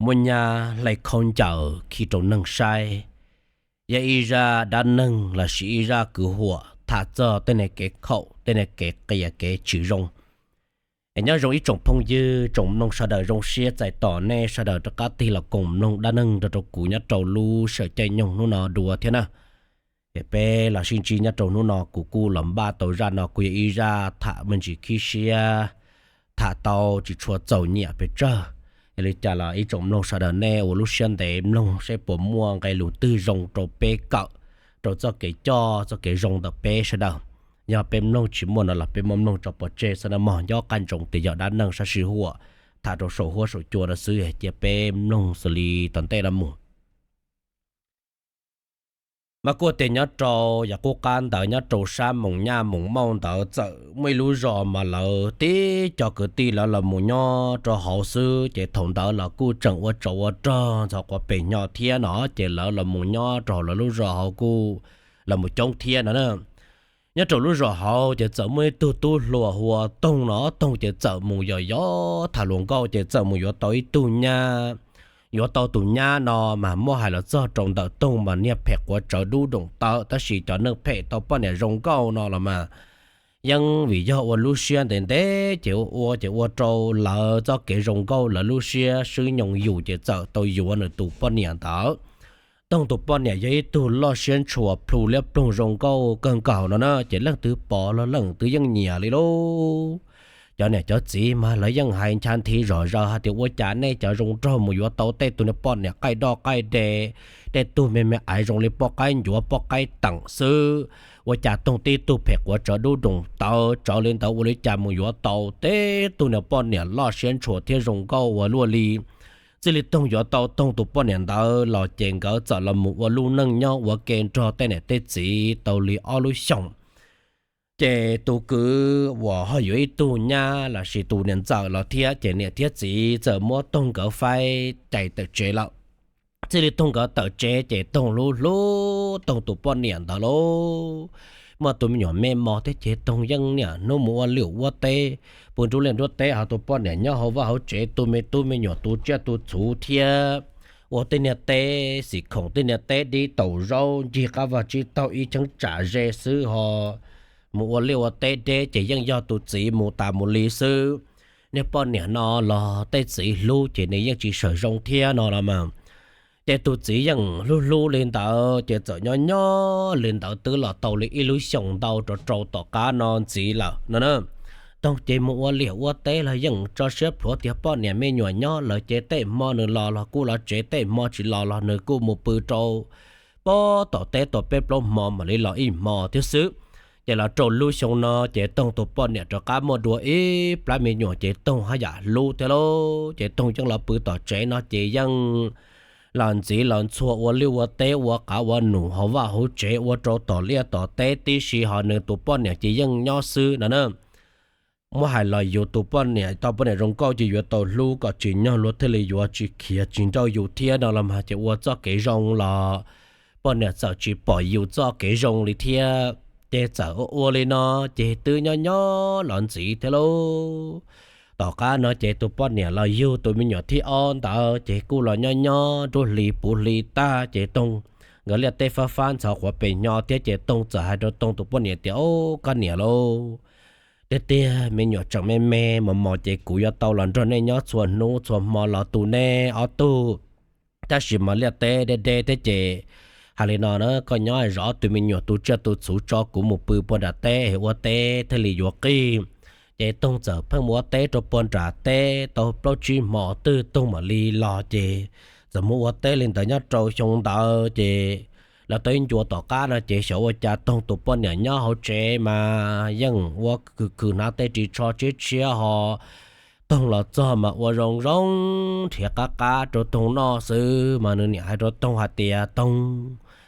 muaj nyab hlais khaub ncaws khi rau neeg saib, yog ib zaj dab neeg lossis ib zaj kwv huam tham txog tej niag kev khaum, tej niag kev qias kev tsis zoo. Es nyob zoo ib tsoom phooj ywg tsoom mloog sawv daws, zoo siab txais tos nej sawv daws rov qab tig los koom mloog dab neeg nrog rau kuv nyob rau lub sij hawm caij nyoog hnub no dua thiab na. Es peb los sib ntsib nyob rau hnub no, kuv kuj los npaj tau zaj no kuj yog ib zaj tham me ntsis khib siab, tham tau tsis tshua txaus nyiam pes tsawg. Yog li cas los ib tsoom mloog sawv daws nej ua lub siab ntev mloog seb puas muaj nqe lus twg zoo rau peb kawm, rau txoj kev coj txoj kev zoo ntawm peb sawv daws. Yog peb mloog tsis muaj no los peb muab mloog tso pov tseg xwb na mog. Nco qab ntsoov tias yog dab neeg sab sij huam tham rau saum huab saum cua no xwb, cia peb mloog xws li tom ntej no mus. Mas kuj tias nyob rau yav qub qab ntawd nyob rau sab Moos Nyaj Moos Mauj ntawd txawm muaj ib lub zos mas lawv tib co kwv tij lawv los mus nyob rau hauv xwb, ces thaum ntawd los kuj tseem ua tsov ua rog ntxhov quav pem nyo thiab no, ces lawv los mus nyob rau hauv lawv lub zos hauv kuj los mus coob thiab no na. Nyob rau lub zos hauv ces txawm muaj ib tug tub hluas hu ua Toog no, Toog ces txawm mus yos yos tham hluas nkauj ces txawm mus yuav tau ib tug nyab. Yuav tau tus nyab no mas muab hais los txog rau ntawm Toog mas niag phem quav tsawv dub doom tawv, tab sis cov neeg phem tau poj niam zoo nkauj no los mas yeej vim yog ua lub siab ntev ntev ces ua ua ces ua rau lawv txoj kev zoo nkauj lawv lub siab swb nyoos yus ces txawm tau yuav nws tus poj niam ntawd. Toog tus poj niam yog ib tug loj siab ntshua plhu liab ploog zoo nkauj kawg nkaus no na, ces leej twg pom los leej twg yeej nyiam li lauj. Cov niam cov txiv mas lawv yeej hais ncha nthi zom zaws hais tias ua cas nej cov zoo nraug mus yuav tau tej tug niag poj niam qaij doj qaij de, tej tug me me aiv zoo li poj qaib ncuav poj qaib teem xwb. Ua cas Toog tib tug phem quav tsawv dub doos tawv tsawv li ntawd ua li cas mus yuav tau tej tug niag poj niam loj siab ntshua thiab zoo nkauj ua luaj li. Txij li Toog yuav tau Toog tus poj niam ntawd los ces nkawd txawm los mus ua lub neej nyob ua ke nrog tej niam tej txiv tau li ob lub xyoos. Ces tus kwv uas ho yuav ib tug nyab lossis tus niam ntxawm los thiab ces niam thiab txiv txawm muab Toog nkawd faib cais tawm tsev lawm. Txij li Toog nkawd tawm tsev ces Toog hlub hlub Toog tus poj niam ntawd lauj. Muaj tus me nyuam me mos thiab ces Toog yeej niaj hnub mus ua liaj ua teb, pw nruab liaj nruab teb, ho tus poj niam nyob hauv vaj hauv tsev tu me tub me nyuam tu tsiaj tu txhuv thiab ua tej niag teb xim khoom, tej niag teb dib taus zaub ncig qab vag tsib taug ib cheeb tsam ze xwb ho mus ua liaj ua teb deb ces yeej yog tus txiv mus tas mus li xwb. Niag poj niam no los tej txiv hlub ces nws yeej tsis sawm zoo thiab no los mas. Ces tus txiv yeej hlub hlub li ntawd ces txawm nyob nyob li ntawd twb los tau li ib lub xyoos ntau rau rau tom qab no ntxiv lawm no na. Toog ces mus ua liaj ua teb los yeej tso siab plhuav tias poj niam me nyuam nyob lawm ces tej hmo nws los los kuj los tsev, tej hmo tsis los los nws kuj mus pw rau pob tom teb tau peb plaub hmo mam li los ib hmo thiab xwb. Ces los rau lub xyoo no ces Toog tus poj niam rov qab muaj dua ib plab me nyuam ces Toog haj yam hlub thiab lauj. Ces Toog yeej los pw tom tsev no ces yeej los ntxiv los ntxhua ua liaj ua teb ua qav ua num hauv vaj hauv tsev ua rau tom liaj tom teb tib si, ho nws tus poj niam ces yeej nyob xwb no na. Muab hais los yus tus poj niam tau poj niam zoo nkauj ces yuav tau hlub kom tsim nyog luag thiaj li yuav, tsis khiav tsis nrauj yus thiab no los mas ces ua txoj kev zoo los poj niam txawm tsis pom yus txoj kev zoo li thiab. Ces txawm ua ua li no ces twb nyob nyob los ntxiv thiab lauj. Tom qab no ces tus poj niam los yug tus me nyuam thib ob ntawd ces kuj los nyob nyob nruab hli puv hli tag ces Toog nkawd liaj teb fab fab ntxhov quav pes nyo thiab ces Toog txawm hais rau Toog tus poj niam tias, Au, koj niam lauj, tiag tiag me nyuam tseem me me mos mos ces kuv yuav tau los nrog nej nyob txhua hnub txhua hmo los tu nej ob tug. Tab sis mas liaj teb deb deb thiab ces hais li no na, koj nyob zov ob tug me nyuam tu tsiaj tu txhuv tso, kuv mus pw puag nram teb ua teb thiaj li yuav qig. Ces Toog txawm pheej mus ua teb rau puag nram teb tau plaub tsib hmo twg Toog mam li los ces txawm mus ua teb li ntawd nyob rau xyoo ntawd ces los tau ib ncua tom qab no ces xyov ua cas Toog tus poj niam nyob hauv tsev mas yeej ua khwv khwv hnav tej ris tsho tshiab tshiab ho Toog los txog mas ua zoo zoo nrhiav qab qab rau Toog noj xwb mas nws niam hais rau Toog hais tias, Toog,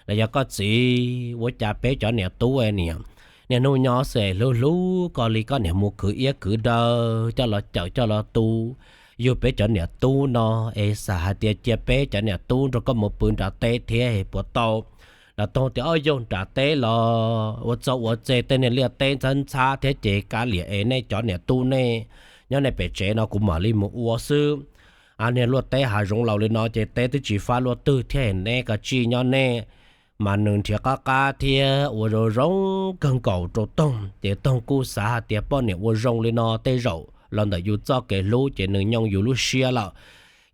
los yog koj txiv, ua cas peb cov niam tub niam, niaj hnub nyob xwb hlub hlub koj li, koj niam mus khwv iab khwv daw coj los cawm coj los tu, yug peb cov niam tub no es xav hais tias cia peb cov niam tub nrog koj mus pw nram teb thiab puas tau? Los Toog tias, Ob, yug nram teb los ua txoj ua txej tej niag liaj teb ntxhab ntxhab thiab ces kav liam es nej cov niam tub nej nyob nej pem tsev no kuv mam li mus ua xwb. niag luaj teb hav zoov laus li no ces teb twb tsis fab luaj twg thiab, neb koj tsij nyob neb. Mas nws nrhiav qab qab thiab ua zoo zoo kawg nkaus rau Toog ces Toog kuj xav hais tias poj niam ua zoo li no tej zaum los ntawm yus txoj kev hlub ces nws nyoo yus lub siab lawm,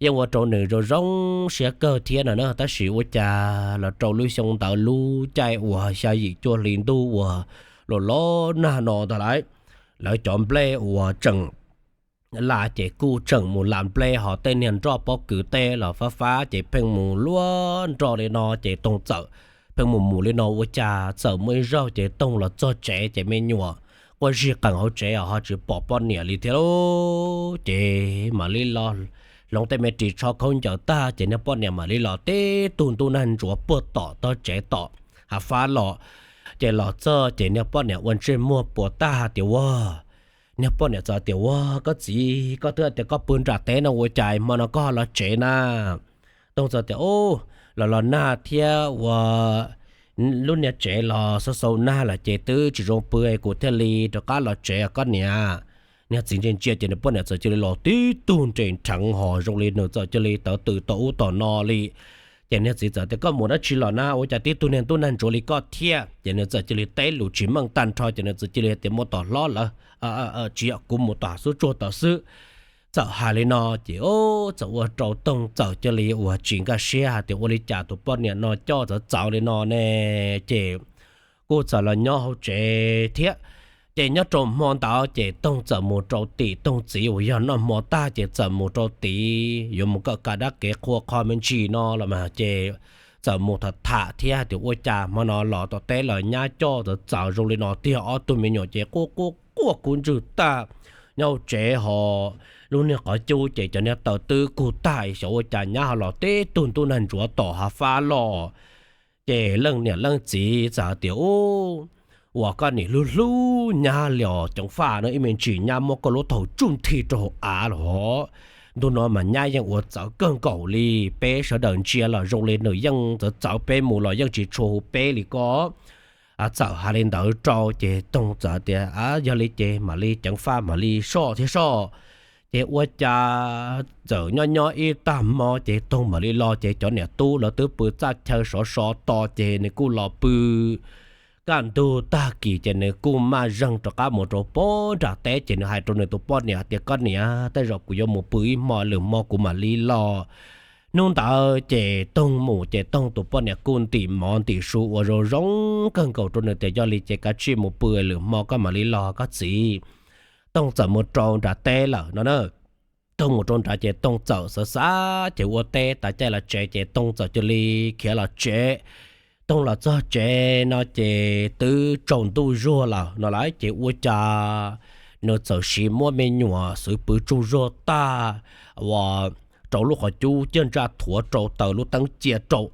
yeej ua rau nws zoo zoo siab kawg thiab no na. Tab sis ua cas los rau lub xyoo ntawd lub caij uas xya yim cuaj hli ntuj uas los los nag no ntag lauj, lawv cov nplej uas tseem las ces kuj tseem mus las nplej, ho tej niag nroj pob kws tej los fab fab ces pheej mus luaj nroj li no ces Toog txawm pheej mus mus li no. Ua cas txawm muaj ib zaug ces Toog los txog tsev ces me nyuam quaj zig qees hauv tsev os, ho tsis pom poj niam li thiab lauj. Ces mam li los hloov tej me ris tsho khaub ncaws tag ces niag poj niam mam li los tib tug ntuj nag ntsuav puag tom tog tsev tom hav fab los. Ces los txog ces niag poj niam ua ntsej muag puas tag tias ua, niag poj niam txawm tias ua, koj txiv, koj twb tias koj pw nram teb no ua cas hmo no koj ho los tsev na? Toog txawm tias u, los los nag thiab ua lub niag tsev los xau xau nag lawm ces twb tsis zoo pw, kuv thiaj li rov qab los tsev koj niam. Niag txiv ntsia ntsia ces nws poj niam txawm cia li los tib tug nres nrheev ho zoo li nws txawm cia li tawv tws tom ub tom no li. Ces niag txiv txawm tias koj mus dab tsi los na ua cas tib tug niag ntuj nag ntsuav li koj thiab? Ces nws txawm cia li teb lus tsis meej tag nrho ces nws txawm cia li tias mus tom hlob lawv, tsis yog, kuv mus tom xub tsuag tod xwb. Txawm hais li no ces txawm ua rau Toog txawm cia li uas tsis nkag siab hais tias ua li cas tus poj niam no coj txawv txawv li no ne. Ces kuj txawm los nyob hauv tsev thiab. Ces nyob rau hmo ntawd ces Toog txawm mus rau tim Toog txiv uas yog noj hmo tag ces txawm mus rau tid yuav mus kawm ka dab kev qhua qho me ntsis no los mas ces txawm mus tham tham thiab hais tias ua cas hmo no los tom teb los nyab coj txawv txawv zoo li no tiag, ob tug me nyuam ces quaj quaj quaj kub ntswg tag nyob hauv tsev ho lub niag qhov cub ces cov niag taws twb kub tag, xyov ua cas nyab ho los tib tug ntuj nag ntsuav tom hav fab los. Ces leej niam leej txiv txawm hais tias u, uas koj nim hlub hlub nyab li os Ceev Faj no, ib me ntsis nyab muab koj lub thaum tsuj nthi rau hauv av los hov. Ntu no mas nyab yeej ua txawv kawg nkaus li, peb sawv daws ntsia los zoo li nws yeej txawv txawv, peb mus los yeej tsis tshua hu peb li koj. Txawm hais li ntawd rau ces Toog txawm tias yog li ces mam li Ceev Faj mam li soj thiab soj. Ces ua cas txawm nyob nyob ib tag hmo ces Toog mam li los ces cov niam tub lawv twb pw txaj chaw sov so to ces nws kuj los pw. Kaj ntug tag kis ces nws kuj maj zeeg rov qab mus rau pem nram teb ces nws hais rau nws tus poj niam tias koj niam, tej zaum kuv yuav mus pw ib hmo, lwm hmo kuv mam li los. Hnub ntawd ces Toog mus ces Toog tus poj niam kuj ntim mov ntim su ua zoo zoo kawg nkaus rau nws tias yog li ces kav tsij mus pw, lwm hmo koj mam li los koj txiv. Toog txawm mus rau nram teb lawm no na. Toog mus rau nrad ces Toog txawm xav xav ces ua teb tas caij los tsev ces Toog txawm cia li khiav los tsev. Toog los txog tsev no ces twb tsaus ntuj zuag lawm no lawm ces ua cas nws txawm sim muab me nyuam xwb pw tsaug zog tag uas rau lub qhov cub ciaj ntsaj thuav rau taws lub teeb cia rau.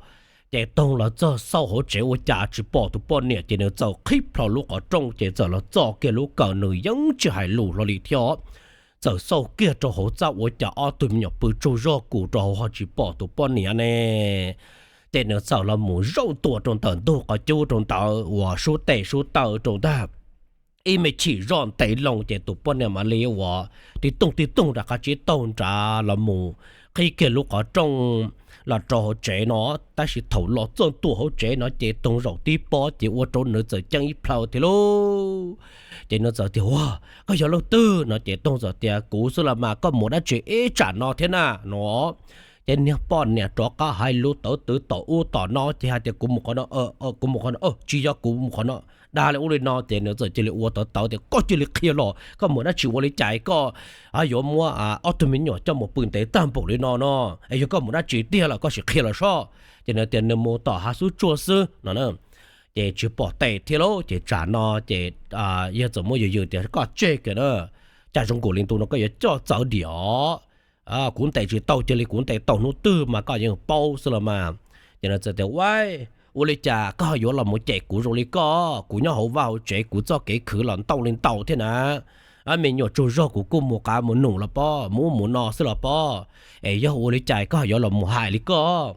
Ces Toog los txog xauj hauv tsev ua cas tsis pom tus poj niam ces nws txawm qhib plho lub qhov rooj ces txawm los txo kiag lub kawm, nws yeej tsis hais lus hlo li thiab. Txawm xauj kiag rau hauv txaj ua cas ob tug me nyuam pw tsaug zog kus rau hauv ho tsis pom tus poj niam ne. Ces nws txawm los mus zaum ntua rau ntawm ntug qhov cub rau ntawd uas sub tes sub taw rau ntag. Ib me chim zoj ntev loo ces tus poj niam mam li uas tib tooj tib tooj nram qab tsib taug nrad los mus qhib kiag lub qhov rooj los rau hauv tsev no. Tab sis thaum los txog ntua hauv tsev no ces Toog zaum tib pob ces ua rau nws txawm ceeb ib plhaw thiab lauj. Ces nws txawm tias ua, koj yog leej twg no ces Toog txawm tias kuv xwb los mas, koj mus dab tsi ib tsam no thiab na no. Ces niag poj niam rov qab hais lus tawv twv tom ub tom no ces hais tias kuv mus qhov no, kuv mus qhov no, tsis yog kuv mus qhov no, dag li ub li no ces nws txawm cia li ua tawv tawv tias koj cia li qhia los koj mus dab tsi ua li cas koj yuav muab ob tug me nyuam coj mus pw ntev tag npaum li no no, es yog koj mus dab tsi tiag los koj sim qhia los sob. Ces nws tias nws mus tom hav xub tsuag xwb no. Ces tsis pom tes thiab lauj, ces tsam no ces yawg txawm muab yws yws tias koj tseg kiag na, cas zoo nkaus li ntu no koj yuav coj txawv diam. Kuv ntes tsis tau, cia li kuv ntes tau hnub twg mas koj yeej paub xwb los mas. Ces nws txawm tias ua, ua li cas koj yuav los mus cem kuv zoo li koj, kuv nyob hauv vaj hauv tsev kuv txoj kev khwv los ntau li ntau thiab na. Me nyuam tsaug zog kuv kuj mus qav mus num los pob, mus ub mus no xwb los pob, es yog ua li cas koj yuav los mus hais li koj?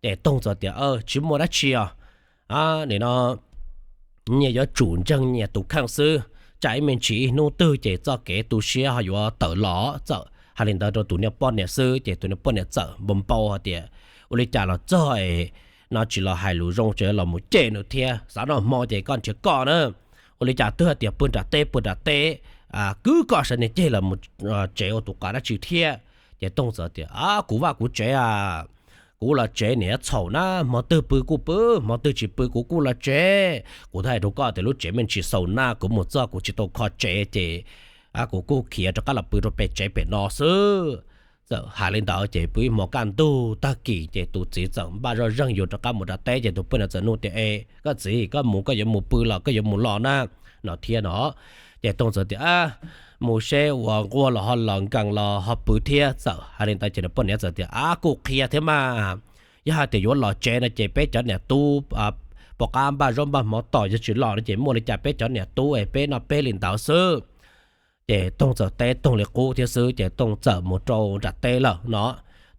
Ces Toog txawm tias tsis muaj dab tsi os, nim no nyias yuav tsum ntseeg nyias tus kheej xwb, tsam ib me ntsis ib hnub twg ces txoj kev tu siab ho yuav tawm los. Txawm hais li ntawd rau tus niag poj niam xwb ces tus niag poj niam txawm npau npau hais tias, ua li cas los txog no tsis los hais lus zoo, tseem los mus cem nws thiab, xav noj hmo ces koj nrhiav koj na. Ua li cas twb hais tias pw nram teb pw nram teb, kwv koj sawv niag ceg los mus tsev ua tus qab dab tsi thiab. Ces Tooj txawm tias, kuv vaj kuv tsev a, kuv los tsev niam txhaum na, hmo twg pw kuj pw, hmo twg tsis pw kuv kuj los tsev. Kuv twb hais rau koj tias lub tsev me ntsis xaus na, kuv mus txog kuv tsis tau kho tsev ces kuv kuj khiav rov qab los pw rau pem tsev pem no xwb. Txawm hais li ntawd ces pw ib hmo kaj ntug tag kis ces tus txiv txawm npaj zoj zeeg yuav rov qab mus nram teb ces tus poj niam txawm nug tias, e, koj txiv, koj mus koj yuav mus pw los koj yuav mus los na? No thiab no. Ces Tooj txawm tias, mus seb uas nquag los ho los nkees los ho pw thiab. Txawm hais li ntawd ces nws poj niam txawm tias, a, kuj qhia thiab mas, yog hais tias yuav los tsev no ces peb cov niam tub pom qab npaj zaub npaj mov tos, yog tsis los no ces muaj li cas peb cov niam tub es peb noj peb li ntawd xwb. Ces Tooj txawm teb Tooj li qub thiab xwb ces Tooj txawm mus rau nram teb lawm no.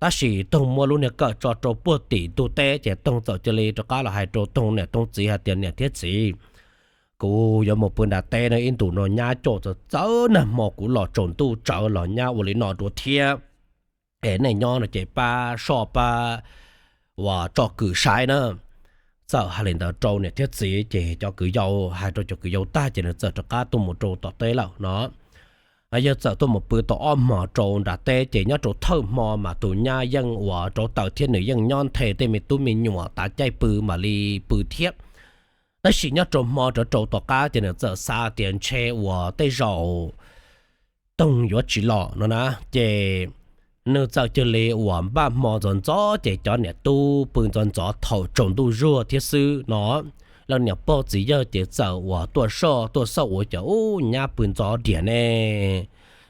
Tab sis Tooj muab lub niag kawm tso rau puag tim ntug teb ces Tooj txawm cia li rov qab los hais rau Tooj niam Tooj txiv hais tias, niam thiab txiv, kuv yuav mus pw nram teb no, ib ntus no nyab coj txawv txawv nag hmo, kuv los tsaus ntuj tsawv los nyab ua li no dua thiab. Es nej nyob no ces pab soj pab uas tso kwm saib na. Txawm hais li ntawd rau niam thiab txiv ces cov kwv yau, hais rau cov kwv yau tag ces nws txawm rov qab tuaj mus rau tom teb lawm no. Yawg txawm tuaj mus pw tau ob hmos rau nram teb ces nyob rau thawj hmo mas tus nyab yeej uas rauv taws thiab nws yeej nyob nthe tej me tub me nyuam, tav caij pw mam li pw thiab. Tab sis nyob rau hmo rau rau tom qab ces nws txawm xav tias ntshe uas tej zaum Tooj yuav tsis los no na, ces nws txawm cia li uas npaj hmo ntxov ntxov ces cov niam tub pw ntxov ntxov thaum tsaus ntuj zuag thiab xwb no. Leej niam pog txiv yawg ces txawm uas tuaj soj tuaj xauj ua cas ub nyab pw ntxov diam ne.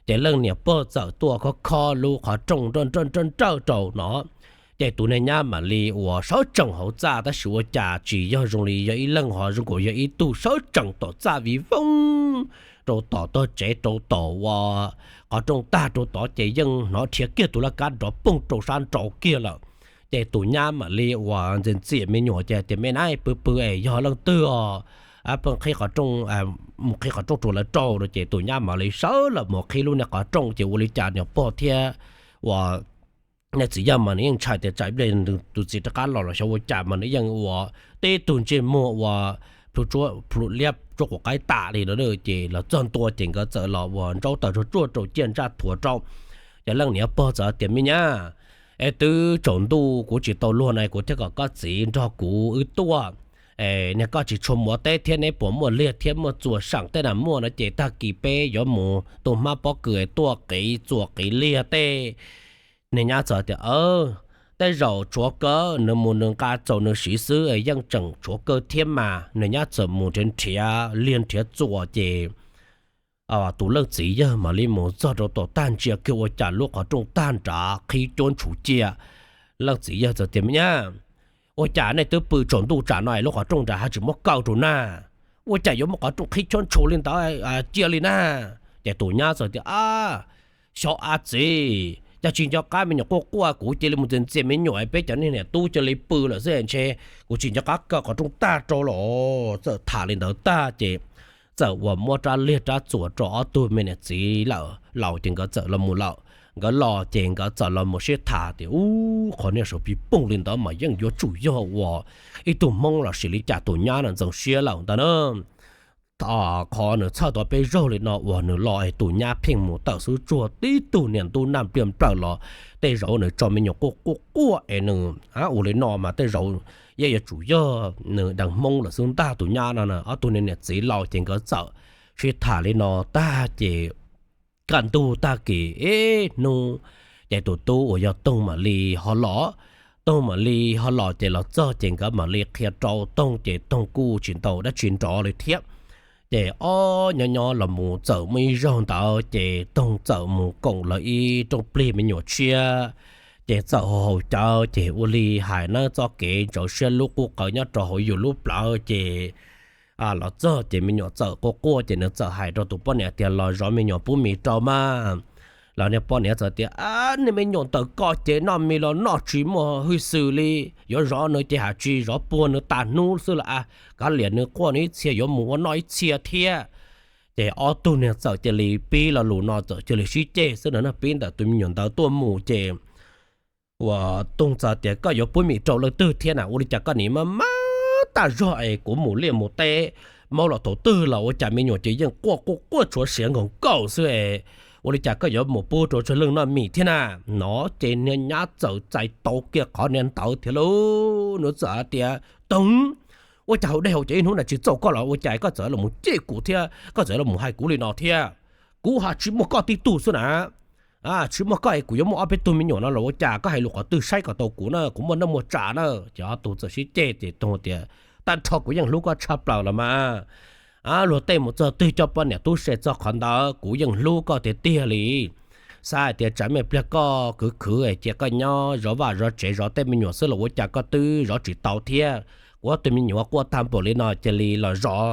Ces leej niam pog txawm tuaj khob khob lub qhov rooj nrawj nrawj nrawj rau no. Ces tus niag nyab mam li uas sawv tsees hauv txaj tab sis ua cas tsis yog zoo li yog ib leeg ho zoo nkaus yog ib tug sawv tsees tom txaj viv voob rau tom tog tsev rau tom uas qhov rooj tag rau tod ces yeej hnov rhiav kiag tus laj kab nrov poog rau sab nraud kiag lawm. Ces tus nyab mam li uas ntxias ntxias me nyuam ces tias me na pw pw es yog leej twg os, pw qhib qhov rooj, mus qhib qhov rooj rau lawv rau no ces tus nyab mam li sawv los mus qhib lub niag qhov rooj ces ua li cas niam pog thiab uas niag txiv yawg mas nws yeej ntshai tias tsam ib pliag tus txiv rov qab los los xyov ua cas mas nws yeej ua tib tug ntsej muag ua plhu liab tsuab quav qaib tas li no ces los txog ntua ces nkawd txawm los uas ntsaub taws tsuag tsuag rau ciaj ntsaj thuav rau. Ces leej niam pog txawm tias me nyab, es twb tsaus ntuj kuv tsis tau luag na kuv thiaj kom koj txiv nrog kuv wb tuaj. Niag koj tsis tshua mus ua teb thiab neb puas muaj liag thiab muaj txuas seem tej na muaj no ces tag kis peb yuav mus tu hmab pob kws tuaj qiv txuas qiv liag tej. Niag nyab txawm tias tej zaum tshuav kawg, nws mus nws nqa txaus nws siv xwb yeej tseem tshuav kawg thiab mas. Niag nyab txawm mus nrhiav nrhiav liag nrhiav txuas ces tus leej txiv yawg mam li mus txog rau tom tag ntsia kiag ua cas lub qhov rooj tag nrad qhib cuab ntshuv cia. Leej txiv yawg txawm tias me nyab, ua cas nej twb pw tsaus ntuj tsam no es lub qhov rooj nrad ho tsis muab kaw rau na? Ua cas yuav muab qhov rooj qhib cuab ntshuv li ntawd cia li na? Ces tus nyab txawm tias xyov a txiv, cas tsis nco qab me nyuam quaj quaj kuv cia li mus ntxias ntxias me nyuam peb cov niag niam tub cia li pw lawm xwb ntshe kuv tsis nco qab kaw qhov rooj tag rau los. Txawm tham li ntawd tag ces txawm uas muab rab liag rab txuas rau ob tug me niam txiv lawm laus ces nkawd txawm los mus lawm. Nkawd los ces nkawd txawm los mus sib tham tias ub qhov niag saum pis pooj li ntawd mas yeej yuav tsum yog uas ib tug hmoob los sis li cas tus nyab no ntxeev siab lawm ntag na. Qhov nws txhawj tau peb zaug li no uas nws los es tus nyab pheej mus tawm xub tsuag tib tug niag ntub naj npliaj nplawm los tej zaum nws tso me nyuam quaj quaj quaj es nws ua li no mas tej zaum yeej yuav tsum yog nws deev hmoob lawm xwb ntag tus nyab no na. Ob tug niag niam txiv laus ces nkawd txawm sib tham li no tag ces kaj ntug tag kis ib hnub ces tus tub uas yog Toog mam li ho los. Toog mam li ho los ces los txog ces nkawd mam li qhia rau Toog ces Toog kuj tsis ntau dab tsi nrov li thiab. Ces ob nyob nyob los mus txawm muaj ib zaug ntawd ces Toog txawm mus koom lawv ib rooj plig me nyuam tshiab. Ces txawm haus haus cawv ces ua li hais nawb txoj kev ntxhov siab lub qub qawv nyob rau hauv yus lub plawv ces los txog ces me nyuam txawm quaj quaj ces nws txawm hais rau tus poj niam tias los zov me nyuam pub mis rau mas. Los niag poj niam txawm tias nej me nyuam ntawm ko ces noj mis los noj tsis muaj hwj xwm li, yuav zov nws ces hais tsis zov puag nws tas hnub xwb los a, kav liam nws quaj nws ib txhia yuav mus ua noj ib txhia thiab. Ces ob tug niag txawm cia li pib lo lus no txawm cia li sib ceg xwb no na, pib ntawm tus me nyuam ntawd tuaj mus ces uas Toog txawm tias, Koj yuav pub mis rau leej twg thiab na? Ua li cas koj nim maj maj tag zog es kuv mus liaj mus teb, maub los thaum twg los ua cas me nyuam ces yeej quaj quaj quaj tshuav siav nkaus nkaus xwb es ua li cas koj yuav mus pub rau tsawg leej noj mis thiab na? No ces niag nyab txawm txais tau kiag qhov niag ntawd thiab lauj, nws txawm tias, Toog, ua cas hauv dej hauv cawv ib hnub na tsis txaus koj los ua cas koj txawm los mus cem kuv thiab koj txawm los mus hais kuv li no thiab? Kuv ho tsis muaj koj tib tug xwb na. Tsis muaj koj es kuv yuav muaj ob peb tug me nyuam no los ua cas? Koj hais lus qhov twg saib kom tau kuv na, kuv muaj neej muaj tsav na. Ces ob tug txawm sib ceg ces Toog tias, Tag nrho kuv yeej hlub koj tshaj plaws los mas. Luag tej mus txog twg coj poj niam tub se txog qhov ntawd kuv yeej hlub koj tiag tiag li. Xav hais tias tsam me pliag koj khwv khwv cia koj nyob zov vaj zov tsev zov tej me nyuam xwb los ua cas koj twb zov tsis tau thiab? Kuv ob tug me nyuam quaj tag npaum li no cia li los zov.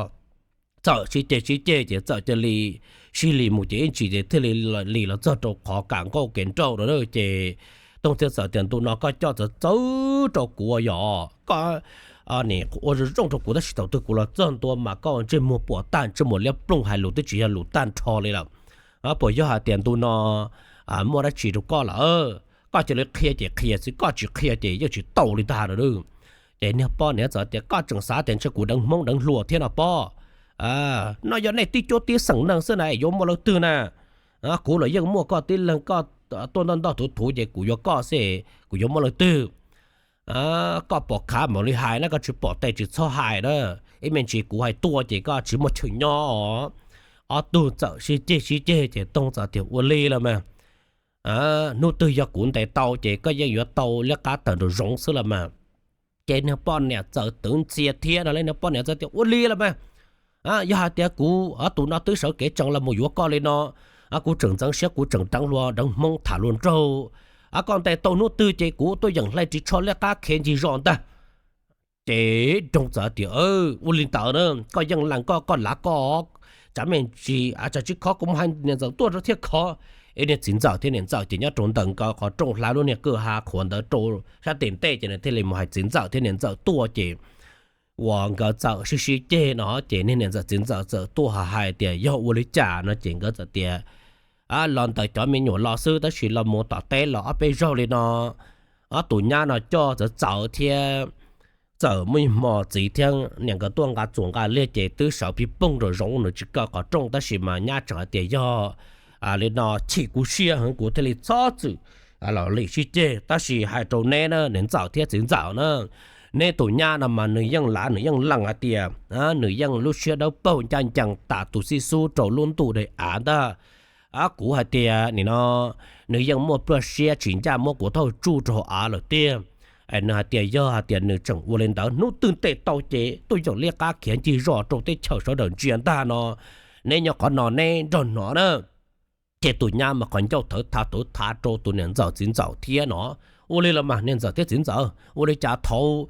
Txawm sib ceg sib ceg ces txawm cia li sib lig mus ces ib ntsis ces thiaj li li los txog rau qhov kam nkauj kev nrauj no ces Toog thiaj txawm tias, Ntu no koj coj txawv txawv rau kuv yog koj nim ua zoo zoo rau kuv tab sis thaum twg kuv los txog ntua mas koj ntsej muag puas tag ntsej muag liab ploog hais lus twb tsis yog lus tag nrho li lawm. Puas yog hais tias ntu no muaj dab tsi rau koj lawm? Koj cia li qhia ces qhia xwb, koj tsis qhia ces yeej tsis tau li ntag no. Ces niag poj niam txawm tias, Koj tseem xav tias ntshe kuv deev hmoob deev hluas thiab no pob? No yog nej tib cuab tib xeem neeg xwb na, yuav muaj leej twg na? Kuv los yeej muaj koj tib leeg, koj tuaj ntoj ntoj thuv thuv ces kuv yuav koj xwb, kuv yuav muaj leej twg? Koj pom khav mam li hais na, koj tsis pom tes tsis txhob hais na. Ib me ntsis kuv hais tuaj ces koj tsis muaj chaw nyob os. Ob tug txawm sib ceg sib ceg ces Toog txawm tias, Ua li los mas, hnub twg yog kuv ntes tau ces koj yeej yuav tau liab qab tawm nraum zoov xwb los mas. Ces niag poj niam txawm twv ntxias thiab no, niag poj niam txawm tias, Ua li los mas, yog hais tias kuv tus no twb sawv kev tsees los mus yuav koj li no, kuv tseem ntxeev siab, kuv tseem deev hluas deev hmoob tham hluas nraug, koj ntes tau hnub twg ces kuv tuaj yeem hle ris tsho liab qab khiav ncig zos ntag. Ces Toog txawm tias, Ua li ntawd na, koj yeej lees koj, koj lav koj, tsam me ntsis tsam tsis khov kuv mus hais niam ntxawm tuaj rau thiaj khov. Ib niag txiv ntxawm thiab niam ntxawm ces nyob rau ntawm nkawd qhov rooj hla lub niag kwj ha qhuav ntawd rau sab tim ntej ces nws thiaj li mus hais txiv ntxawm thiab niam ntxawm tuaj ces uas nkawd txawm sib sib ceg no ces niag niam ntxawm txiv ntxawm txawm tuaj ho hais tias yog ua li cas no ces nkawd txawm tias, Los ntawm cov me nyuam los xwb tab sis los mus tom teb los ob peb zaug li no, ob tus nyab no coj txawv txawv thiab txawm muaj ib hmo txiv thiab niam nkawd tuaj nqa txuas nqa liag ces twb sawv pib poog nraum zoov nws tsis kaw qhov rooj tab sis mas nyab tseem hais tias yog li no chim kuv siab heev kuv thiaj li txhob txwm los lim sib ceg. Tab sis hais rau neb na niam ntxawm thiab txiv ntxawm na, neb tus nyab no mas nws yeej lav nws yeej lees hais tias nws yeej lub siab dawb paug ncaj ncees tas tus xib xub rau lub ntuj daim av ntag. Kuv hais tias nim no nws yeej muaj pluaj siab tsis ncaj muab kuv thauj tsuj rau hauv av lawm tiag. Es nws hais tias yog hais tias nws tseem ua li ntawd hnub twg ntes tau ces tuaj yeem liab qab khiav ncig zos rau teb chaws sawv daws ntsia ntag no, neb nyob qhov no neb nrog hnov na. Ces tus nyab mas qhov ncauj thawv thav thawv thav rau tus niam ntxawm txiv ntxawm thiab no. Ua li los mas niam ntxawm thiab txiv ntxawm, ua li cas thaum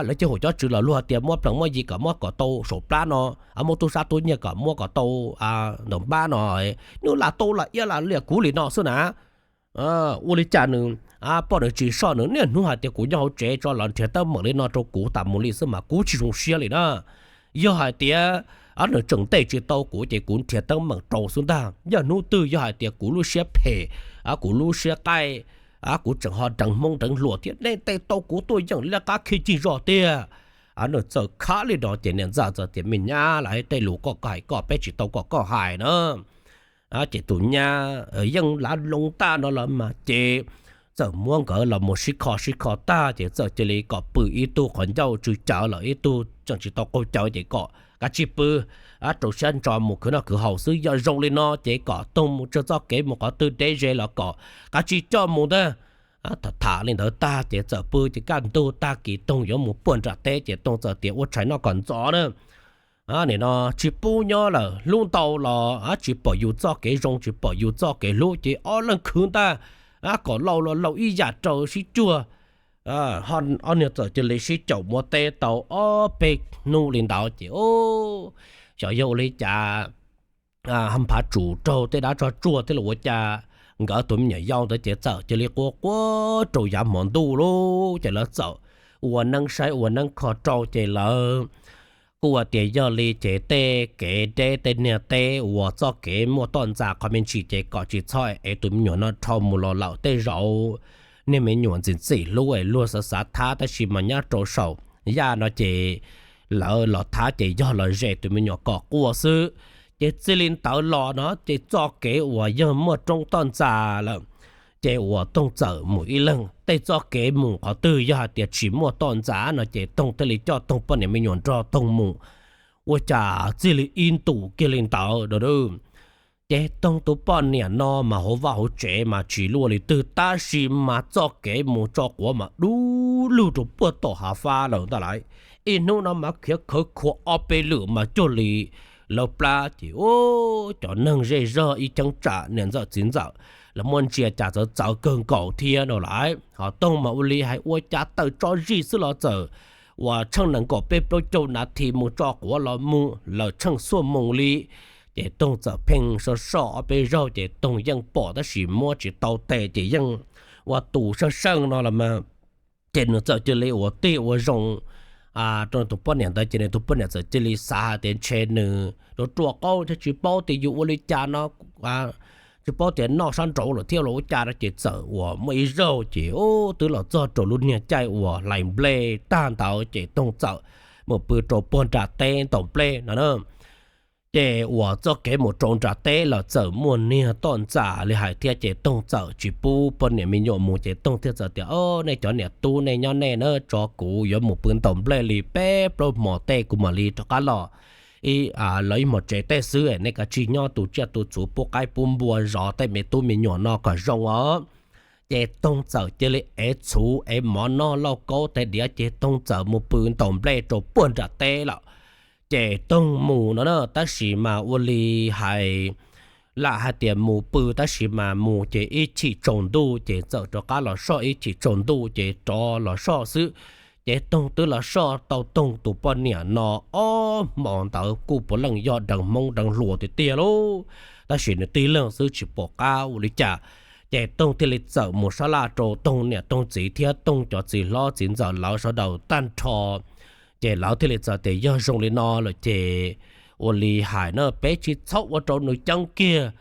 lawv cov hauv cov tswv los luag tias muab plees muab yi kom muab kom tau saum plab no, muab tub sab tub nyiag kom muab kom tau ntawm npab no, nws lam tau lam iab lam liam kuv li no xwb na. Ua li cas nws poj nws tsis soj nws niaj hnub hais tias kuv nyob hauv tsev tso los nrhiav teeb meem li no rau kuv tas mus li xwb mas kuv tsis zoo siab li na. Yog hais tias nws tseem ntes tsis tau kuv ces kuv nrhiav teeb meem rau xwb ntag. Yog hnub twg yog hais tias kuv lub siab phem, kuv lub siab qaij, kuv tseem ho deev hmoob deev hluas thiab nej ntes tau kuv tuaj yeem liab qab khiav ncig zos tiag. Nws txawm khav li no ces niam ntxawm txawm tias me nyab, lam tej lus koj koj hais koj peb tsis tau koj koj hais na. Ces tus nyab yeej lav loo tag no los mas ces txawm muab nkawd los mus sib kho sib kho tag ces txawm cia li kom pw ib tug qhov ncauj tsw cawv los ib tug tseem tsis tau qaug cawv ces kom kav tsij pw rau siab ntso mus khwv noj khwv haus xwb. Yog zoo li no ces kom Toog mus tsawg txoj kev mus qhov twg deb ze los kom kav tsij coj mus ntag. Tham tham li ntawd tag ces txawm pw ces kaj ntug tag kis Toog yuav mus puag nram teb ces Toog txawm tias ua tshais noj kom ntxov na. Nim no tsis pub nyob lawm, hlub ntau los tsis pom yus txoj kev zoo tsis pom yus txoj kev hlub ces ob leeg khwv ntag, kom laus los laus ib yam rau sib cuag. Ob niag txawm cia li sib caum muab teb tau ob peb hnub li ntawd ces xyov yog ua li cas, phav tsum raug tej dab tsog tsuag thiab los ua cas, nkawd tus me nyuam yau ntawd ces txawm cia li quaj quaj rau yav hmo ntuj lawm ces lawv txawm ua neeb saib ua neeb kho rau ces lawv Kuj tias yog li ces tej kev deb tej niag teb uas txoj kev muaj toj ntxas qhov me ntsis ces kom tsis txhob ev tus me nyuam no rho mus los lawm. Tej zaum niag me nyuam ntxim ntxim hlub es luag xav xav thab tab sis mas nyob rau saum yaj no ces lawv los thab ces yog los zes tus me nyuam kom quaj xwb. Ces txij li ntawd los no ces txoj kev uas yog muaj roob toj ntxas lawm ces uas Toog txawm mus ib leeg. Tej txoj kev mus qhov twg yog hais tias tsis muaj toj ntxas no ces Toog thiaj li coj Toog poj niam me nyuam nrog Toog mus. Ua cas txij li ib ntus kiag li ntawd, ces Toog tus poj niam no mas hauv vaj hauv tsev mas tsis luaj li twg tab sis mas txoj kev mus tso quav mas dub lug rau puag tom hav fab lawm ntag lauj. Ib hnub no mas khiav khawv khuav ob peb lwm mas cuag li lawv plab ces cov neeg zej zog ib cheeb tsam niam ntxawm txiv ntxawm lawv muab ntsia cas txawv txawv kawg nkaus thiab no lauj. Ho Toog mas ua li hais ua cas tawm tso zij xwb los txawm uas tsheej nees nkaum peb plaub caug nas this mus tso quav los mus lawm tsheej xuaj moos li. Ces Toog txawm pheej soj soj ob peb zaug ces Toog yeej pom tab sis muab tsis tau tes ces yeej ua tus seej seej no los mas. Ces nws txawm cia li ua tij ua zoo rau nws tus poj niam ntawd ces nws tus poj niam txawm cia li xav hais tias ntshe nws ruam ruam qauj thiab tsis paub tias yus ua li cas no, tsis paub tias noj sab nraud lawm thiab los ua cas no ces txawm uas muaj ib zaug ces twb los txog rau lub niag caij uas hlais nplej tag ntawd ces Toog txawm mus pw rau puag nram teb ntaus nplej no na. Ces uas txoj kev mus rau nram teb los txawm muaj niag toj ntxas li hais thiab ces Toog txawm tsis pub poj niam me nyuam mus ces Toog thiaj txawm tias, O, nej cov niam tub nej nyob nej na, tso kuv yuav mus pw ntaus nplej li peb plaub hmo tej kuv mam li rov qab los. Ib, los ib hmos tsev tej xwb, nej kav tsij nyob tu tsiaj tu txhuv pub qaib pub npua zov tej me tub me nyuam no kom zoo os. Ces Toog txawm cia li ev txhuv ev mov noj lauj kaub tais diav ces Toog txawm mus pw ntaus nplej rau puag nram teb lawm. Ces Toog mus no na tab sis mas ua li hais, lam hais tias mus pw tab sis mas mus ces ib chim tsaus ntuj ces txawm rov qab los soj ib chim tsaus ntuj ces rov los soj xwb. Ces Toog twb los soj tau Toog tus poj niam no ob hmo ntawd kuj puav leej yog deev hmoob deev hluas tiag tiag lauj, tab sis nws tib leeg xwb tsis pom qab ua li cas. Ces Toog thiaj li txawm mus sab laj rau Toog niam Toog txiv thiab Toog cov txiv hlob txiv ntxawm lawv sawv daws tag nrho. Ces lawv thiaj li txawm tias yog zoo li no lawm ces ua li hais na peb tsis txhob ua rau nws ceeb kiag,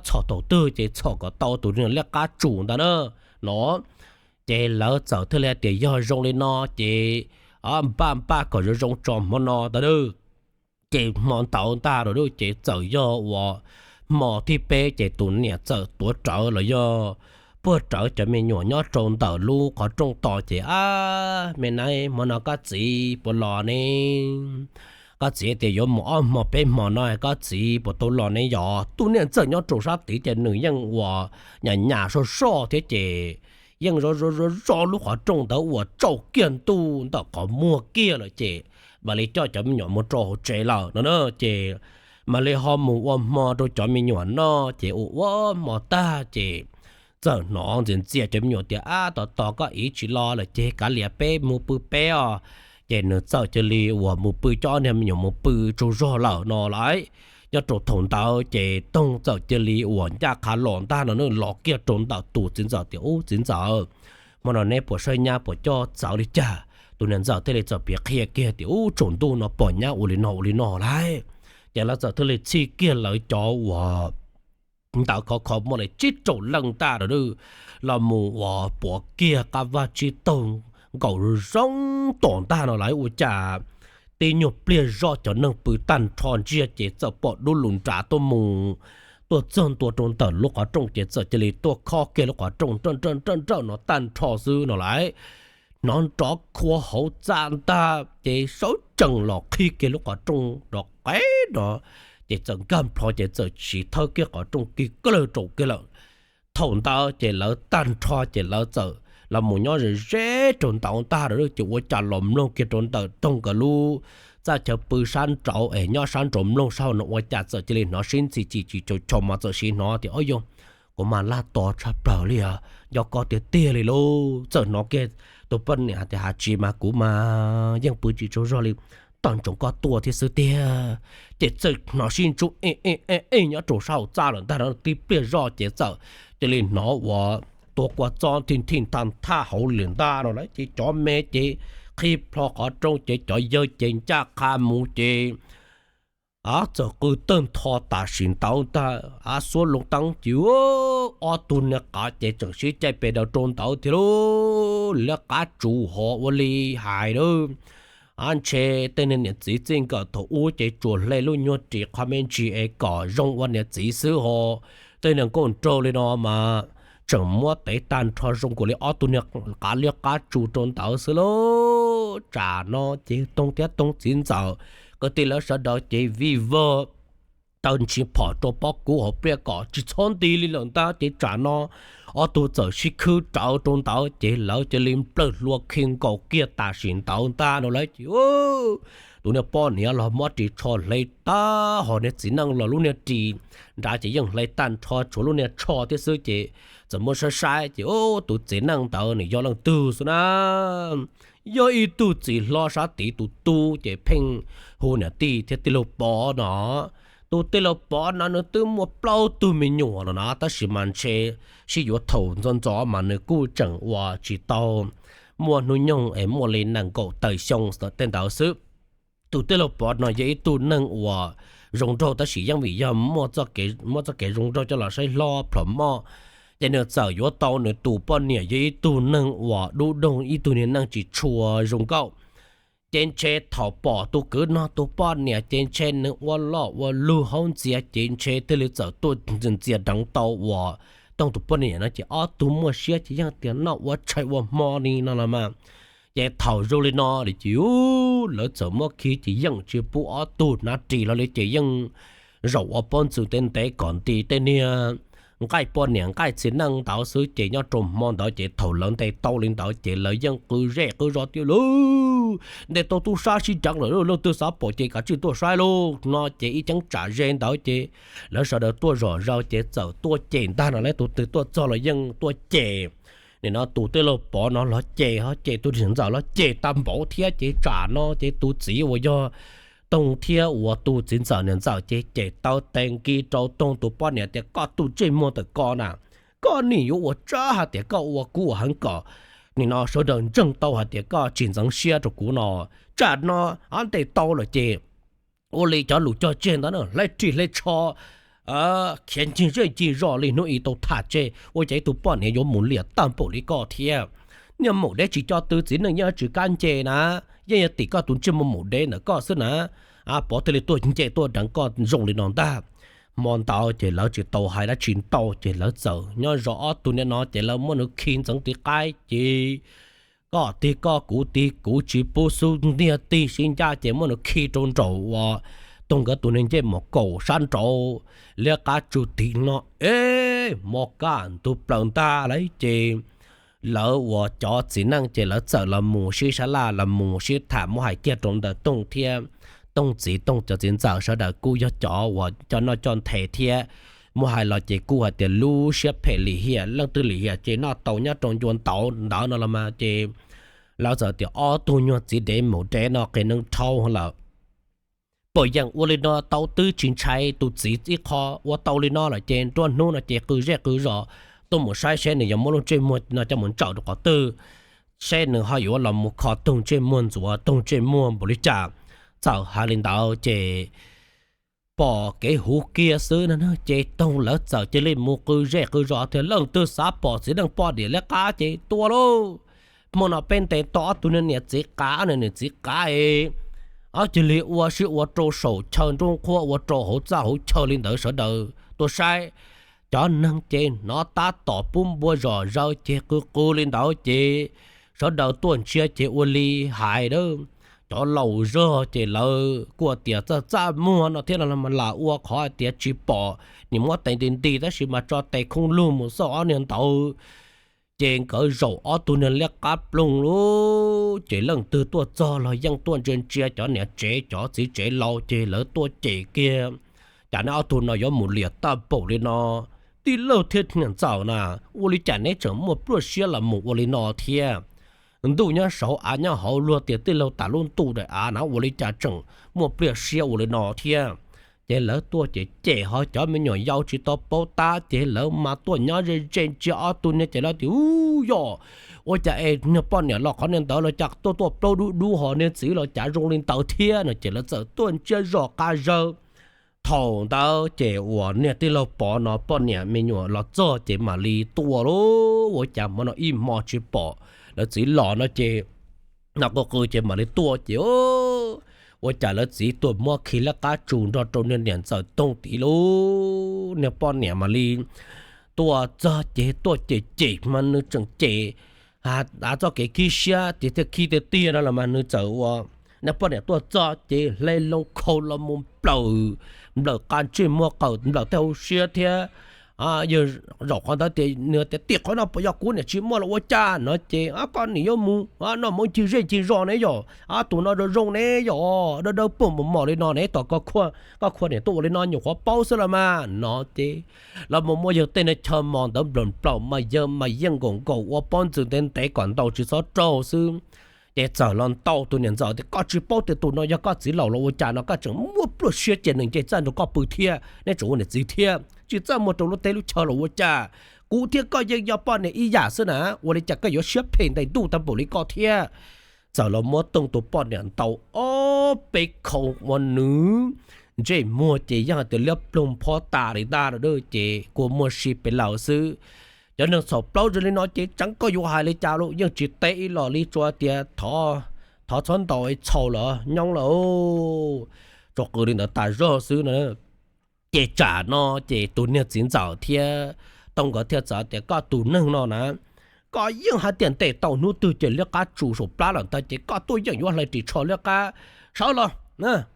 txhom thaum twg ces txhom kom tau tus niag liab qab tsum ntag na no. Ces lawv txawm thiaj li tias yog zoo li no ces npaj npaj kom zoo zoo tso hmo no ntag. Ces hmo ntawd ntag ces txawm yog uas hmo thib peb ces tus niam txawm tuav rawv los yog puag rawv cov me nyuam nyob rau ntawm lub qhov rooj tos ces, Ab, me nab, hmo no koj txiv puas los ne? Koj txiv tias yuav mus ob hmo peb hmo no koj txiv puas tau los ne yog? Tus niam ntxawm nyob rau sab tid ces nws yeej uas nyas nyas soj soj thiab ces yeej zov zov zov zov lub qhov rooj ntawd uas tsaus kiag ntuj ntawm qhov muag kiag lawm ces mam li coj cov me nyuam mus rau hauv tsev lawm no na. Ces mam li ho mus ua hmo rau cov me nyuam noj ces ua ua hmo tag ces txawm hnov ntxias ntxias cov me nyuam tias, Ab, tos tos koj txiv tsis los lawm ces kav liam peb mus pw peb os. Ces nws txawm cia li uas mus pw coj niag me nyuam mus pw tsaug zog lawm no lauj. Nyob rau thaum ntawd ces Toog txawm cia li uas ncaj qha los ntag no na, los kiag rau ntawm tus txiv ntxawm tias, Ub, txiv ntxawm, hmo no neb puas saib nyab puas coj txawv li cas? Tus niam ntxawm thiaj li txawm piav qhia kiag tias, Ub, tsaus ntuj no pom nyab ua li no ua li no lauj. Ces lawv txawm thiaj li txhij kiag lawv cov uas ntawd khov kho muaj li tsib rau leej ntag los mus uas puav kiag qab vaj tsib taug nkaus zoo tom ntag no lauj. Ua cas tib nyuag pliag zoj cov neeg pw tag nrho ntsiag ces txawm pom dub lus nrad tuaj mus, tuaj txog ntua rau ntawm lub qhov rooj ces txawm cia li tuaj khob kiag lub qhov rooj nrawj nrawj nrawj no tag nrho xwb no lauj. Hnov nrov khua hauv txaj ntag ces sawv tsees los qhib kiag lub qhov rooj nrov qev no, ces txawm nkag nplho ces txawm siv thawb kiag qhov rooj kiag kawg rau kiag lawm. Thaum ntawd ces lawv tag nrho ces lawv txawm los mus nyob ze ze rau ntawd ntag ces ua cas los mloog kiag rau ntawm Toog nkawd lub txaj chaw pw sab nraud es nyob sab nraud mloog sab hauv no ua cas txawm cia li hnov sib ntxhi chim chim chau chau mas txawm siv hnov tias, Ob yog, kuv mas laj tos tshaj plaws li os, nco koj tiag tiag li lauj. Txawm hnov kiag tus poj niam tias, Has tsis mas kuv mas yeej pw tsis tsaug zog li, tos ntsoov koj tuaj thiab xwb tiag. Ces txawm hnov sib ntsuj ej ej ej nyob rau sab hauv txaj lawm ntag no tib pliag zoj ces txawm cia li hnov uas tua kua txob thij thij nthaj nthaj hauv lawm ntag no lauj. Ces cov me ces qhib plho qhov rooj ces cov yawg ces ncaj qha mus ces a txawm qw tawg ntho tam sim ntawd ntag, a xuab loo teeb ces ob tug niag qav ces tseem sib caij pes daws rau ntawd thiab lauj. Liab qab tsuas ho ua li hais lawm, a ntshe tej niag niam txiv txij nkawm thaum ub ces tsuas hle lub nyuag ris qho me ntsis es kom zoo ua niam txiv xwb ho. Tej niag nkauj nraug li no mas tseem muab tev tag nrho zoo nkaus li ob tug niag qav liab qab tsuas rau ntawd xwb lauj. Tsam no ces Toog thiab Toog txiv ntxawm kwv tij lawv sawv daws ces vij vog taw ntsis phom rau pob kub hauv pliaj kom tsis txhob nti li lawm ntag ces tsam no ob tug txawm sib khwb rawv rau ntawd ces lawv cia li nplawg hlua khi nkaus kiag tam sim ntawd ntag no lawm ces tus niag poj niam los muab ris tsho hle tag ho niag txiv neej los lub niag ris nrad ces yeej hle tag nrho tshuav lub niag tsho thiab xwb ces txawm muab saib saib ces tus txiv neej ntawd nws yog leej twg xwb na, yog ib tug txiv hlob sab tid tus tub ces pheej hu niam tij thiab tij laug Pov no. Tus tij laug Pov no nws twb muaj plaub tug me nyuam los no tab sis mas ntshe sib yuav thaum ntxov ntxov mas nws kuj tseem uas tsis tau muaj hnub nyoog es muaj li nees nkaum tawm xyoo tej ntawd xwb. Tus tij laug Pov no yog ib tug neeg uas zoo nraug tab sis yeej vim yog muaj txoj kev zoo nraug coj los saib hlob plhom moj, ces nws txawm yuav tau nws tus poj niam yog ib tug neeg uas dub doog ib tug niag neej tsis tshua zoo nkauj. Ces ntshe thaum pom tus kwv no tus poj niam ces ntshe nws ua loj ua lug haub ntxias ces ntshe thiaj li txawm tuaj ntxias deev tau uas Toog tus poj niam no ces ob tug muaj siab ces yeej tias noj ua tshais ua hmo li no los mas. Ces thaum zoo li no li ces lawv txawm muab khi ces yeej tsis pub ob tug hnav ris los li ces yeej zaum ua pob ntxwg ntev ntev kom nti tej niag nqaij poj niam nqaij txiv neej ntawd xwb ces nyob rau hmo ntawd ces thaum lawv ntes tau li ntawd ces lawv yeej qw zej qw zos tias lauj, ntes tau tub sab sib deev lawm lauj, leej twg xav pom ces kav tsij tuaj saib lauj no ces ib cheeb tsam ze ntawd ces lawv sawv daws tuaj zom zaws ces txawm tuaj cem ntag no lawm, tus twg tuaj txog los yeej tuaj cem. Nim no tus tij laug Pov no los cem ho cem tus txiv ntxawm los cem tag npaum thiab ces tsam no ces tus txiv uas yog Toog thiab uas tus txiv ntxawm niam ntxawm ces cem taw tes nkis rau Toog tus poj niam tias koj tus ntsej muag ntawm koj na, koj nim yuav ua tsab hais tias koj ua kuv ua heev kom nim no sawv daws ntseeg tau hais tias koj tsis ntxeev siab rau kuv no. Tsam no ntes tau lawm ces ua li cov lus cog tseg ntawd na, hle ris hle tsho khiav ncig zej ncig zos li hnub ib tau tham tseg ua cas ib tug poj niam yuav mus liam tag npaum li koj thiab. Niag maum dev tsis coj tw txiv neej yeej tsis kab nce na, yeej yog tim koj tus ntsej muag maum dev ntawm koj xwb na. Pov thiaj li tuaj nce tuaj deev koj zoo li no ntag. Hmo ntawd ces lawv tsis tau hais dab tsi ntau ces lawv txawm nyob zov ob tug niag no ces lawv muab nws khi ntxeev tiv qaib ces koj tig koj kuv tig kuv tsis pub xub ntiag tig sib ncaj ces muab nws khi rau nraum uas Toog nkawd tus niag ncej mus kaum sab nraud liab qab tsuas tiv no. Eb, hmo kaj ntug plaws ntag lauj ces lawv uas cov txiv neej ces lawv txawm los mus sib sab laj los mus sib tham muab hais kiag rau ntawm Toog thiab Toog txiv Toog cov txiv ntxawm sawv daws kuj yog cov uas coj noj coj nthe thiab. Muab hais los ces kuj hais tias lub siab phem lim hiam leej twg lim hiam ces noj tau nyob rau ncua ntawd no los mas ces lawv txawm tias ob tug nyuag txiv dev maum dev no qias neeg dhau lawm. Pom yeem ua li no tau twb tsis ntshai tus txiv ib qho, ua tau li no lawm ces nruab hnub no ces qw zej qw zos tuaj mus saib seb nws yuav muab lub ntsej muag no coj mus ntsaum rau qhov twg, seb nws ho yuav los mus kho Toog ntsej muag ntxuav Toog ntsej muag npaum li cas. Txawm hais li ntawd ces pom kev huv kiag xwb na ces Toog lawv txawm cia li mus qw zej qw zos tias leej twg xav pom txiv neej poj niam liab qab ces tua lauj. Hmo no peb ntes tau ob tug niag niam txiv qav, niam txiv qav es ob cia li ua sib ua rau saum chaw nruab qhuab ua rau hauv txaj hauv chaw li ntawd sawv daws tuaj saib. Cov neeg ces hnov tab tom pub npua zom zaws ces qw qw li ntawd ces sawv daws tuaj ntsia ces ua li hais a. Cov laus zog ces lawv kuj tias txaj txaj muag no thiab no mas lam ua qhov hais tias tsis pom, nim muab tes nti nti tab sis mas tso tes khoob lug mus xauj ob niag ntawd. Ces nkawd zaum ob tug niag liab qab ploog lauj, ces leej twg tuaj txog los yeej tuaj ntsia ntsia cov niam tsev cov txiv tsev laus ces lawv tuaj cem kiag. Cas neb ob tug no yuav mus liam tag npaum li no? Tij laug thiab niam ntxawm na, ua li cas neb tseem muaj pluaj siab los mus ua li no thiab? Ntuj nyob saud av nyob hauv, luag tias tij laug tas lub ntuj daim av na, ua li cas tseem muaj pliaj siab ua li no thiab? Ces lawv tuaj ces cem ho cov me nyuam yaus tsis tau paub tab ces lawv mas tuaj nyob ze ze ntsia ob tug niag ces lawv tias, Ub, yog ua cas es niag poj niam los qhov niag ntawd los cas tuaj tuaj plaub dub dub ho niag txiv los cas zoo li ntawd thiab no ces lawv txawm tuaj ntsia zom qab zawg. Thaum ntawd ces uas niag tij laug Pov no poj niam me nyuam los txog ces mam li tuaj lauj, ua cas hmo no ib hmo tsis pom lawv txiv los no ces, no qw qw ces mam li tuaj ces ua cas lawv txiv tuaj muab khi liab qab tsus nrog rau niag niam ntxawm toog tid lauj. Niag poj niam mam li tuaj txog ces tuaj cem cem mas nws tseem cem, av, txoj kev khib siab ces thiaj khib tiag tiag no los mas nws txawm ua, niag poj niam tuaj txog ces hle loo khau los mus nplawm, nplawm qab ntsej muag qawm nplawm tej hauv siab thiab. Yog zaum qhov ntawd tias nws tias, Tim qhov no puas yog kuv niam tsis muaj los ua cas? No ces, Koj niam yuav mus noj mov ncig zej ncig zos ne yom, tus no zoo zoo ne yom, dawb dawb puag mos mos li no ne, tos koj khua niam tuaj ua li no nyuam qhuav paub xwb los mas, no ces los mus muab yawg tej niag chaw mos ntawd nplawm nplaum mas yawg mas yeej nkaum nkaus ua pob ntxwg ntev ntev kom ntau tsis txhob raug xwb. Ces txawm los ntaus tus niam ntxawm tias, Koj tsis paub tias tus no yog koj txiv laus los ua cas no koj tseem muab pluaj siab ces nws nce txaj nrog koj pw thiab, neb tseem ua niam txiv thiab, tsis txaj muag rau lub teb lub chaw los ua cas? Kuv thiab koj yeej yog poj niam ib yam xwb na, ua li cas koj yuav siab phem ntais ntuj tag npaum li koj thiab? Txawm los muab toog tus poj niam ntaus ob peb khau ua nws ntsej muag ces yeej hais tias liab ploog phob tas li ntag, ces kua muag si pes lawm xwb. Cov neeg txhaum plaub zoo li no ces tseev koj yuav hais li cas los yeej tsis teb ib los li, tsuas tias, Thov txhob ntaus, txhaum lawm, nyob lawm. Tsuas qw li ntawd tas zog xwb na. Ces tsam no ces tus niag txiv ntxawm thiab Tooj nkawd thiaj txawm tias, Koj tus neeg no na, koj yeej hais tias ntes tau hnub twg ces liab qab tsus saum plab lawm ntag ces koj tuaj yeej yuav hlais ris tsho liab qab. Sawv los,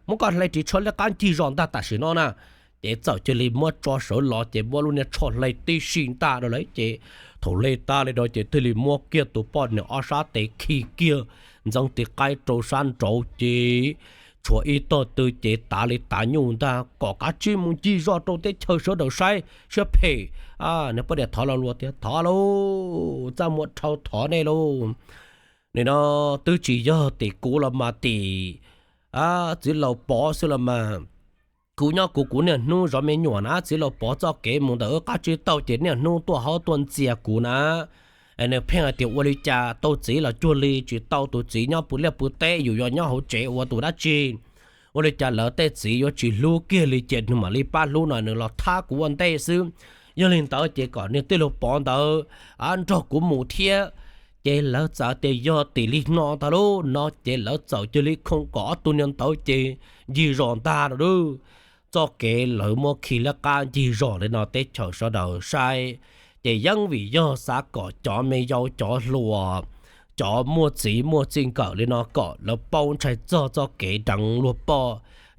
muab koj hlais ris tsho liab qab ncig zos ntag tam sim no na. Ces txawm cia li muab tso sawv los ces muab lub niag tsho hle tib si ntag rau lawm ces thaum hle tas li no ces thiaj li muab kiag tus poj niam ob sab tes khi kiag ntxeev tis qaib rau sab nraud ces tshuav ib tog tw ces tav li tav nyuj ntag kom kav tsij mus ncig zos rau teb chaws sawv daws saib siab phem. Niag poj niam thov los luag tias, Thov lauj, txaj muag dhau thov nej lauj. Nim no twb tsis yog tim kuv los mas tim txiv laus Pov xwb los mas. Kuv nyob kuv kuv niaj hnub zov me nyuam na, txiv laus Pov txoj kev mus ntawm wb qab tsib taug ces niaj hnub tuaj haub tuaj ntxias kuv na. Nws pheej hais tias ua li cas tau txiv los cuag li tsis tau tus txiv nyob pw liaj pw teb, yus yuav nyob hauv tsev ua tus dab tsi? Ua li cas lawv tej txiv yuav tsis hlub kiag li ces nws mam li pab hlub no, nws los thab kuv ua ntej xwb. Yog li ntawd ces kom niag tij laug Pov ntawd nrog kuv mus thiab. Ces lawv txawm tias yog tim li no ntag lauj no ces lawv txawm cia li khoo kom ob tug niag ntawd ces ncig zos ntag lauj. Txoj kev lawv muab khi liab qab ncig zos li no teb chaws sawv daws saib, ces yeej vim yog xav kom cov me yau cov hluas, cov muaj txiv muaj txij nkawm li no kom lawv paub ntshai txog txoj kev deev luag poj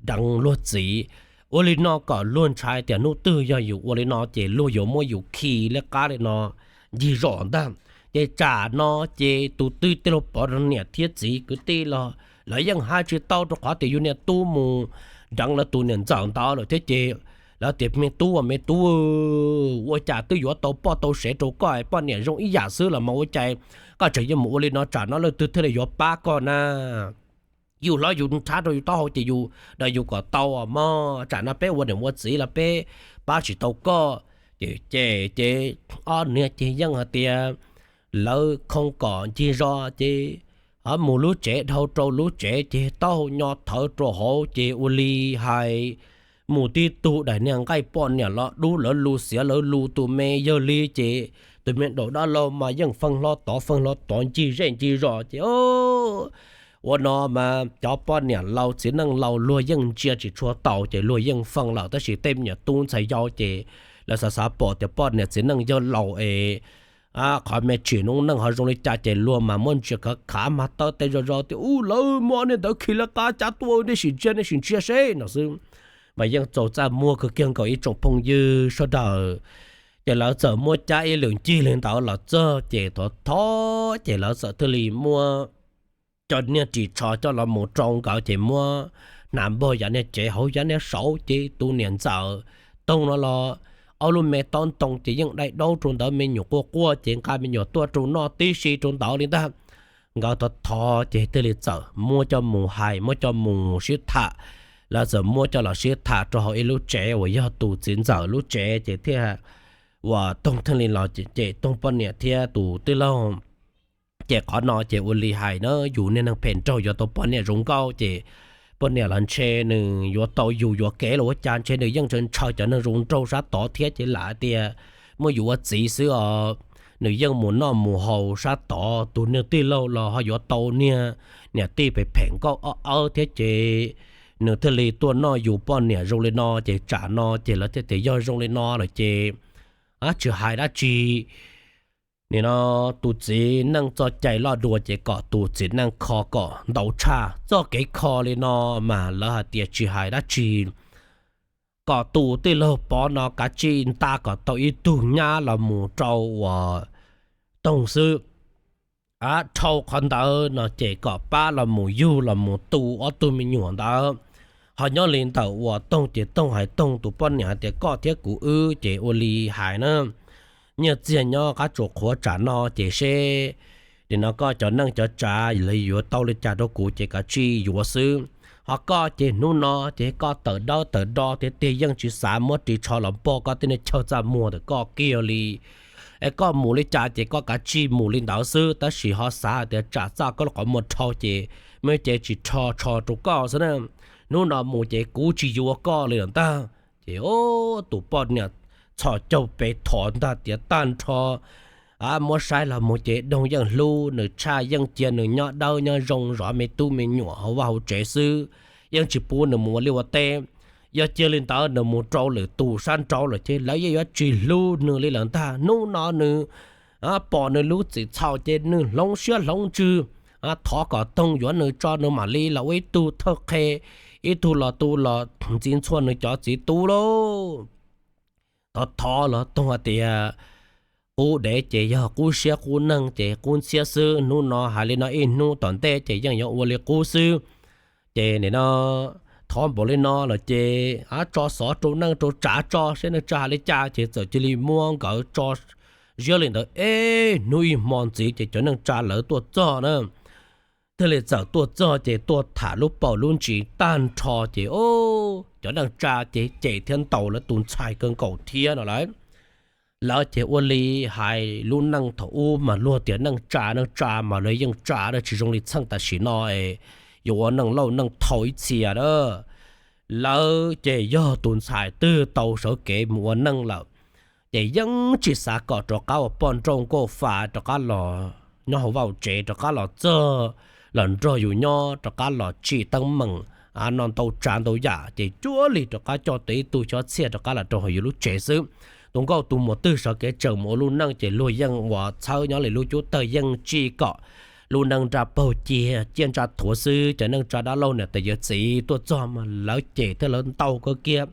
deev luag txiv. Ua li no kom luag ntshai tias hnub twg yog yus ua li no ces luag yuav muab yus khi liab qab li no ncig zos ntag. Ces tsam no ces tus twg tij laug Pov niam thiab txiv kwv tij los lawv yeej hais tsis tau rau qhov tias yus niag tub mus deev lawv tus niam ntxawm ntawd lawm thiab ces lawv tias me tub ua me tub, ua cas twb yuav tau poj tau sev rau koj, poj niam zoo ib yam xwb los mas ua cas koj tseem yuav mus ua li no, tsam no leej twg thiaj li yuav pab koj na? Yus hlob yus nrhab rau yus taub hau ces yus da yus kom tau mog, tsam no peb ua niam ua txiv los peb pab tsis tau koj. Ces ces ces ob niag ces yeej hais tias lawv khoo kom ncig zos ces mus lub tsev dhau rau lub tsev ces taub hau nyo thawv rau hauv ces ua li hais mus tib tug daim niag nqaij poj niam los dub lawv lus xiav lawv lus tus me. Yog li ces tus me daus dab laug mas yeej feej hlo tod feej hlo tod ncig zej ncig zos ces ua no mas cov poj niam laus txiv neej laus luag yeej ntsia tsis tshua taus ces luag yeej feej lawm, tab sis tej me nyuam tub ntxhais yau ces lawv xav xav pom tias poj niam txiv neej yawg laus es qhov me tsim noob neej ho zoo li cas ces luag mas muab ntsia khav khav mag tawb tej zog zog tias ub lawv muab niag ntawd khi lawv qab cab tuaj, nej sim ntsia nej sim ntsia seb no xwb. Mas yeej txaus txaj muag kawg kiag nkaus ib tsoom phooj ywg sawv daws. Ces lawv txawm muab cab ib lwm ncig li ntawd los txog ces thov thov ces lawv txawm thiaj li muab cov niag ris tsho coj los mus rau nkawd ces muab hnav npog yav niag tsev hauv yav niag saud ces tus niam ntxawm Toog no los ob lub me tob ntoo ces yeej dai daub rau ntawd, me nyuam quaj quaj ces nqa me nyuam tuaj rau noj tib si rau ntawd li ntag. Nkawd thov thov ces thiaj li txawm muab coj mus hais muab coj mus sib tham lawv txawm muab coj los sib tham rau hauv ib lub tsev uas yog tus txiv ntxawm lub tsev ces thiaj uas Toog thiaj li los cem Toog poj niam thiab tus tij laug. Ces qhov no ces ua li hais na, yus niag neeg phem nraug yuav tau poj niam zoo nkauj ces poj niam los ntshe nws yuav tau yus yuam kev los ua cas, ntshe nws yeej ntshaw ntshaw cov neeg zoo nraug sab tod thiab ces lam tias muab yus ua txiv xwb os. Nws yeej mus noj mus haus sab tod, tus niag tij laug los ho yuav tau niag niam tij phem phem nkauj ob awb thiab ces nws thiaj li tuaj noj yus poj niam zoo li no ces tsam no ces lawv thiaj tias yog zoo li no lawm ces tsis hais dab tsi. Nim no tus txiv neej txoj cai loj dua ces kom tus txiv neej kho kom ntau tshaj. Txoj kev kho li no mas lawv hais tias tsis hais dab tsi, kom tus tij laug Pov no kav tsij nta kom tau ib tug nyab los mus rau uas Toog xwb. Dhau qhov ntawd no ces kom pab los mus yug los mus tu ob tug me nyuam ntawd. Ho nyob li ntawm uas Toog ces Toog hais Toog tus poj niam hais tias koj thiab kuv wb ces ua li hais na, nyiaj txiag nyob qab tsuas qhuav tsam no ces seb nim no koj cov neej cov tsav lawv yuav tau li cas rau kuv ces kav tsij yuav xwb. Ho koj ces hnub no ces koj tawm dawb tawm do tiag tiag yeej tsis xav muab ris tsho los npog koj tej niag chaw txaj muag ntawm koj kiag li. Es koj mus li cas ces koj kav tsij mus li ntawd xwb, tab sis ho xav hais tias tsam txaj koj lub qhov muag rho ces muaj cev ris tsho rau koj xwb na. Hnub no mus ces kuv tsis yuav koj li lawm ntag. Ces tus poj niam txhos caug pes thov ntag tias tag nrho muab saib los mus ces Doog yeej hlub nws tshaj, yeej cia nws nyob dawb nyob zoo zov me tub me nyuam hauv vaj hauv tsev xwb, yeej tsis pub nws mus ua liaj ua teb. Yog cia li ntawd nws mus rau lwm tus sab nraud lawm ces lawv yeej yuav tsis hlub nws li lawm ntag. Hnub no nws pom nws lub txim txhaum ces nws hloov siab hloov ntsws, thov kom Toog yuav nws tso nws mam li los ua ib tug thawj qhe, ib tug los tu los ntxiv ntxhua nws cov txiv tub lauj. Thov thov los Toog hais tias qub dev ces yog qub siab qub neeg ces qub ntxhiab xwb, hnub no hais li no ib hnub tom ntej ces yeej yuav ua li qub xwb. Ces nim no thov npaum li no lawm ces tso xov rau neej rau tsav tso seb neej tsa hais li cas ces txawm cia li muab nkawd tso ziab li ntawd. Ib hnub ib hmo ntxiv ces cov neej tsa lawv tuaj txog na, thiaj li txawm tuaj txog ces tuaj tham lub paum lub ntsis tag nrho ces cov neej tsa ces cem thiab ntaus lawv tus ntxhais kawg nkaus thiab no lawm. Lawv ces ua li hais lub neej thaum ub mas luag tias neej tsa neej tsa mas lawv yeej tsa na, tsis zoo li txheej tam sim no yuav ua neej lauj neej thau ib txhia na. Lawv ces yog tus ntxhais twg tau sawv kev mus ua neej lawm ces yeej tsis xav kom rov qab ua poj nrauj nkauj fa rov qab los nyob hauv vaj tsev, rov qab los txog los nrog yus nyob, rov qab los tsim teeb meem no ntau tsav ntau yam ces cuag li rov qab coj tau ib tug xyob txhiaj rov qab los rau hauv yus lub tsev xwb. Tus nkauj tus muam twg sawv kev tseem mus ua lub neej ces luag yeej ua txhawb nyob li lub cub tawg yeej tsis kom lub neej nra paug cia, ciaj nra thuav xwb. Cov neej tsa dab laug niam tais yawm txiv tuaj txog mas lawv cem thiab lawv ntaus kawg kiag.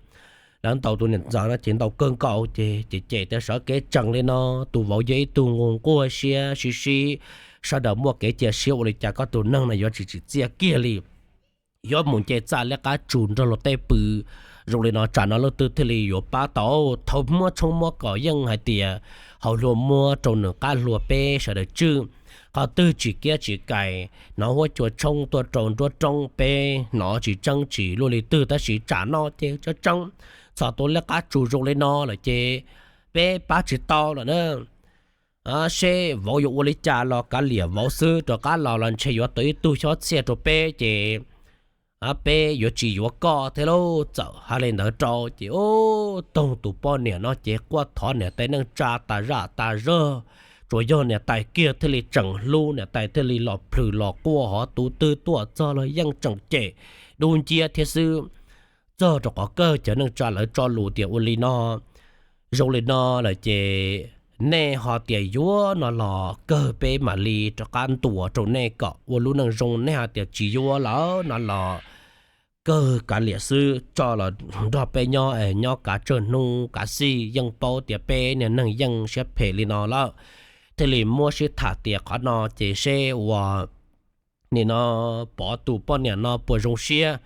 Lawv ntaus tus niam ntxawm no ces ntaus kawg nkaus ces cem cem tias sawv kev tseem li no, tus vauv yog ib tug nquag siab sib sib, sawv daws muaj kev cia siab ua li cas koj tus neeg no yuav tsis tsim txiaj kiag li. Yuav mus nce txaj liab qab tsuas nrog luag tej pw zoo li no tsam no leej twg thiaj li yuav pab tau. Thaum muab tshoob muab kos yeej hais tias hauv hlua muab rau nws qab hlua peb sawv daws tswj. Qhov twg tsis kiab tsis kais hnov huab cua tshoob tuaj rau nruab roob peb hnov tsis tseeb tsis luaj li twg, tab sis tsam no ces tseeb tseeb txhos tua liab qab tsuas zoo li no lawm ces peb pab tsis tau lawm na. Seb vauv yuav ua li cas los kav liam vauv xwb, rov qab los los ntshe yuav tau ib tug xyob txhiaj rau peb ces peb yuav tsis yuav koj thiab lauj. Txawm hais li ntawd rau ces ub, Toog tus poj niam no ces quaj thov niam tais neej tsa tas zaj tas zog, tsuas yog niam tais kiag thiaj li tseem hlub, niam tais thiaj li los plhws los quaj, hos tus twg tuaj txog los yeej tseem cem dub nciab thiab xwb. Txog rau qhov kawg cov neej tsa lawv tso lus tias ua li no, zoo li no lawm ces nej ho tias yuav no los kawg peb mam li rov qab ntuas rau nej kom ua lub neej zoo, nej ho tias tsis yuav lawm no los kawg kav liam xwb, tso los nrog peb nyob es nyob kav tsawg hnub kav xij. Yeej paub tias peb niag neeg yeej siab phem li no lawm, thiaj li muab sib tham tias qhov no ces seb ua nim no Pov tus poj niam no puas zoo siab.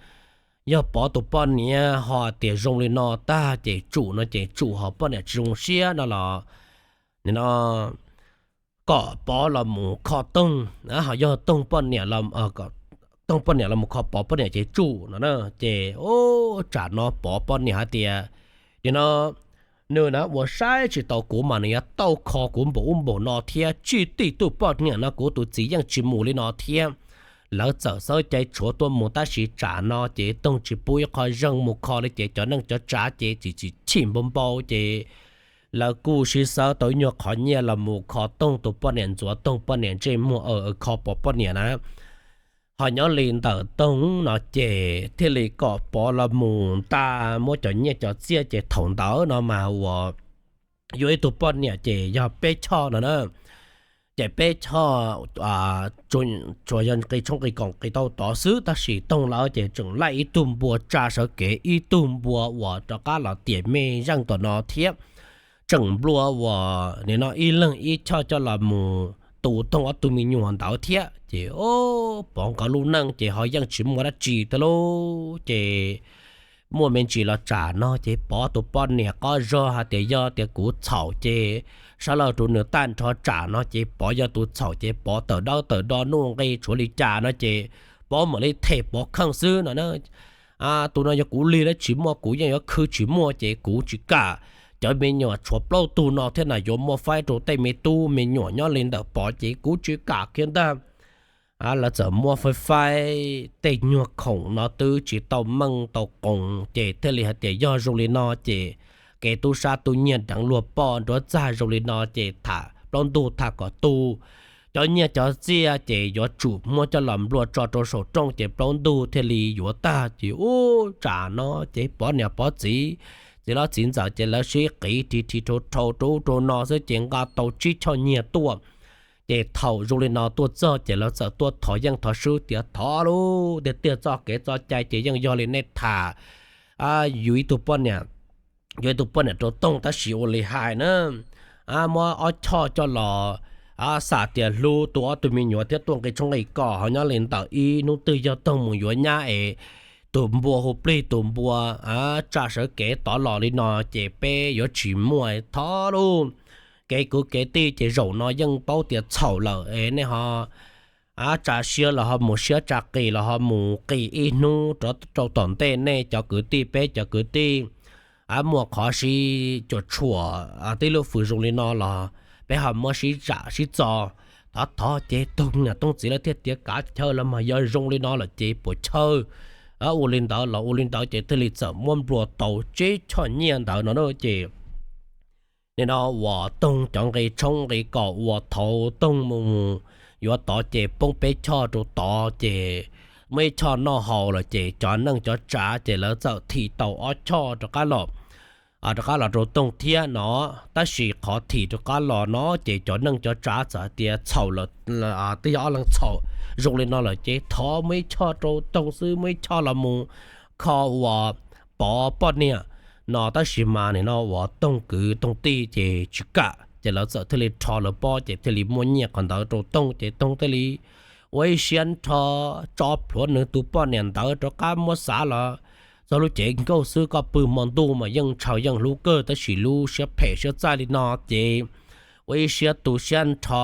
Yog Pov tus poj niam ho tias zoo li no tag ces tsum no ces tsum, ho poj niam tsis zoo siab no los nim no kom Pov los mus kho Toog, ho yog Toog poj niam los Toog poj niam los mus kho Pov poj niam ces tsuj no na. Ces ub, tsam no Pov poj niam hais tias, nim no nws na ua saib tsis taus kuv mas nws yuav tau kho kuv npaum ub npaum no thiab, tsis txij tus poj niam no kuv tus txiv yeej tsis mus li no thiab. Lawv txawm xawb cai tshuav tuaj mus tab sis tsam no ces Toog tsis pub ib qho zeeg mus kho li ces cov neej cov tsav ces tsis tsis chim npau npau ces lawv kuj sib xawb tau ib nyuag qhov nyiaj los mus kho Toog tus poj niam, ntxuav Toog poj niam ntsej muag, kho Pov poj niam na. Ho nyob li ntawm Toog no ces thiaj li kom Pov los mus ntaj muab cov nyiaj cov txiaj ces thaum ntawd no mas uas yuav ib tug poj niam ces yog Peb Choj no na. Ces Peb Choj tsuas yog nqi tshoob nqi koom nqi tau tod xwb tab sis Toog lawv ces tseem laij ib tug npua tsa sawv kev, ib tug npua uas rov qab los tiam me zeej tom no thiab. Tseem nplua uas nim no ib leeg ib choj coj los mus tu Toog ob tug me nyuam ntawd thiab ces Pov nkawd lub neej ces ho yeej tsis muaj dab tsi thiab lauj. Ces muaj me ntsis los tsam no ces Pov tus poj niam qoj zog hais tias yog tias kuv txhaum ces sawv lawv rau nws tag nrho, tsam no ces Pov yog tus txhaum ces Pov tawm dawb tawm do nuj nqi tshuav li cas no ces Pov mam li them Pov kheej xwb no na. Tus no yog kuv li lawm tsis muaj kuv yeej yuav khwv tsis muaj ces kuv tsis kam. Cov me nyuam tshuav plaub tug no thiab na yuav muab faib rau tej me tub me nyuam nyob li ntawm Pov ces kuv tsis kam kiag ntag. Lawv txawm muab faib faib tej nyuag khoom no twb tsis tau meej tau qoos ces thiaj li hais tias yog zoo li no ces kev tub sab tub nyiag deev luag poj nruab txag zoo li no ces tham plaub ntug tham kom tu. Cov nyiaj cov txiaj ces yuav tsum muab coj los nplua tso rau saum rooj ces plaub ntug thiaj li yuav tag ces ub, tsam no ces Pov niam Pov txiv, txiv hlob txiv ntxawm ces lawv sib qiv ris ris rhau rhau rau ub rau no xwb ces nqa tau tsib choj nyiaj tuaj. Ces thaum zoo li no tuaj txog ces lawv txawm tuaj thov yeej thov swb tias thov lauj, tiag tiag txoj kev txoj cai ces yeej yog li nej tham, yus ib tug poj niam, yuav ib tug poj niam rau Toog tab sis ua li hais na, muab ob choj coj los xam tias hlub tu ob tug me nyuam thiab tuaj nqi tshoob nqi kos ho nyob li ntawm ib hnub twg yog Toog mus yuav nyab es tus npua hu plig tus npua tsa sawv kev tod los li no ces peb yuav tsis muaj, thov lauj. Kev kwv kev tij ces zaum no yeej paub tias txhaum lawm es nej ho tsa siab los ho mus siab, tsa qis los ho mus qis, ib hnub rov rau tom ntej nej cov kwv tij peb cov kwv tij muaj qhov sib cuam tshuam tib lub fwm zoo li no los peb ho muab sib zam sib txo. Thov thov ces Toog niam Toog txiv lawv thiaj tias kav chaw los mas yog zoo li no lawm ces puas chawj ua li ntawd los ua li ntawd ces thiaj li txawm muab nplua tau tsib choj nyiaj ntawd no na ces nim no uas Toog cov nqi tshoob nqi kos uas thaum Toog mus yuav tod ces poob peb choj rau tod ces muaj ib choj noj haus lawm ces cov neej cov tsav ces lawv txawm thim tau ob choj rov qab los, rov qab los rau Toog thiab no. Tab sis qhov thim rov qab los no ces cov neej cov tsav txawm hais tias txhaum lawm, twb yog ob leeg txhaum, zoo li no lawm ces thov muaj ib choj rau Toog xwb, muaj ib choj los mus kho uas Pov poj niam no. Tab sis mas nim no uas Toog kwv Toog tij ces tsis kam ces lawv txawm thiaj li rho lawv pob ces thiaj li muaj nyiaj qhov ntawd rau Toog ces Toog thiaj li ua ib siab nrho tso plhuav nws tus poj niam ntawd rov qab muab xav los txog lub cev nkauj xwb, koj pw hmo ntuj mas yeej ntshaw yeej hlub kawg tab sis lub siab phem siab txaij li no ces ua ib siab tu siab nrho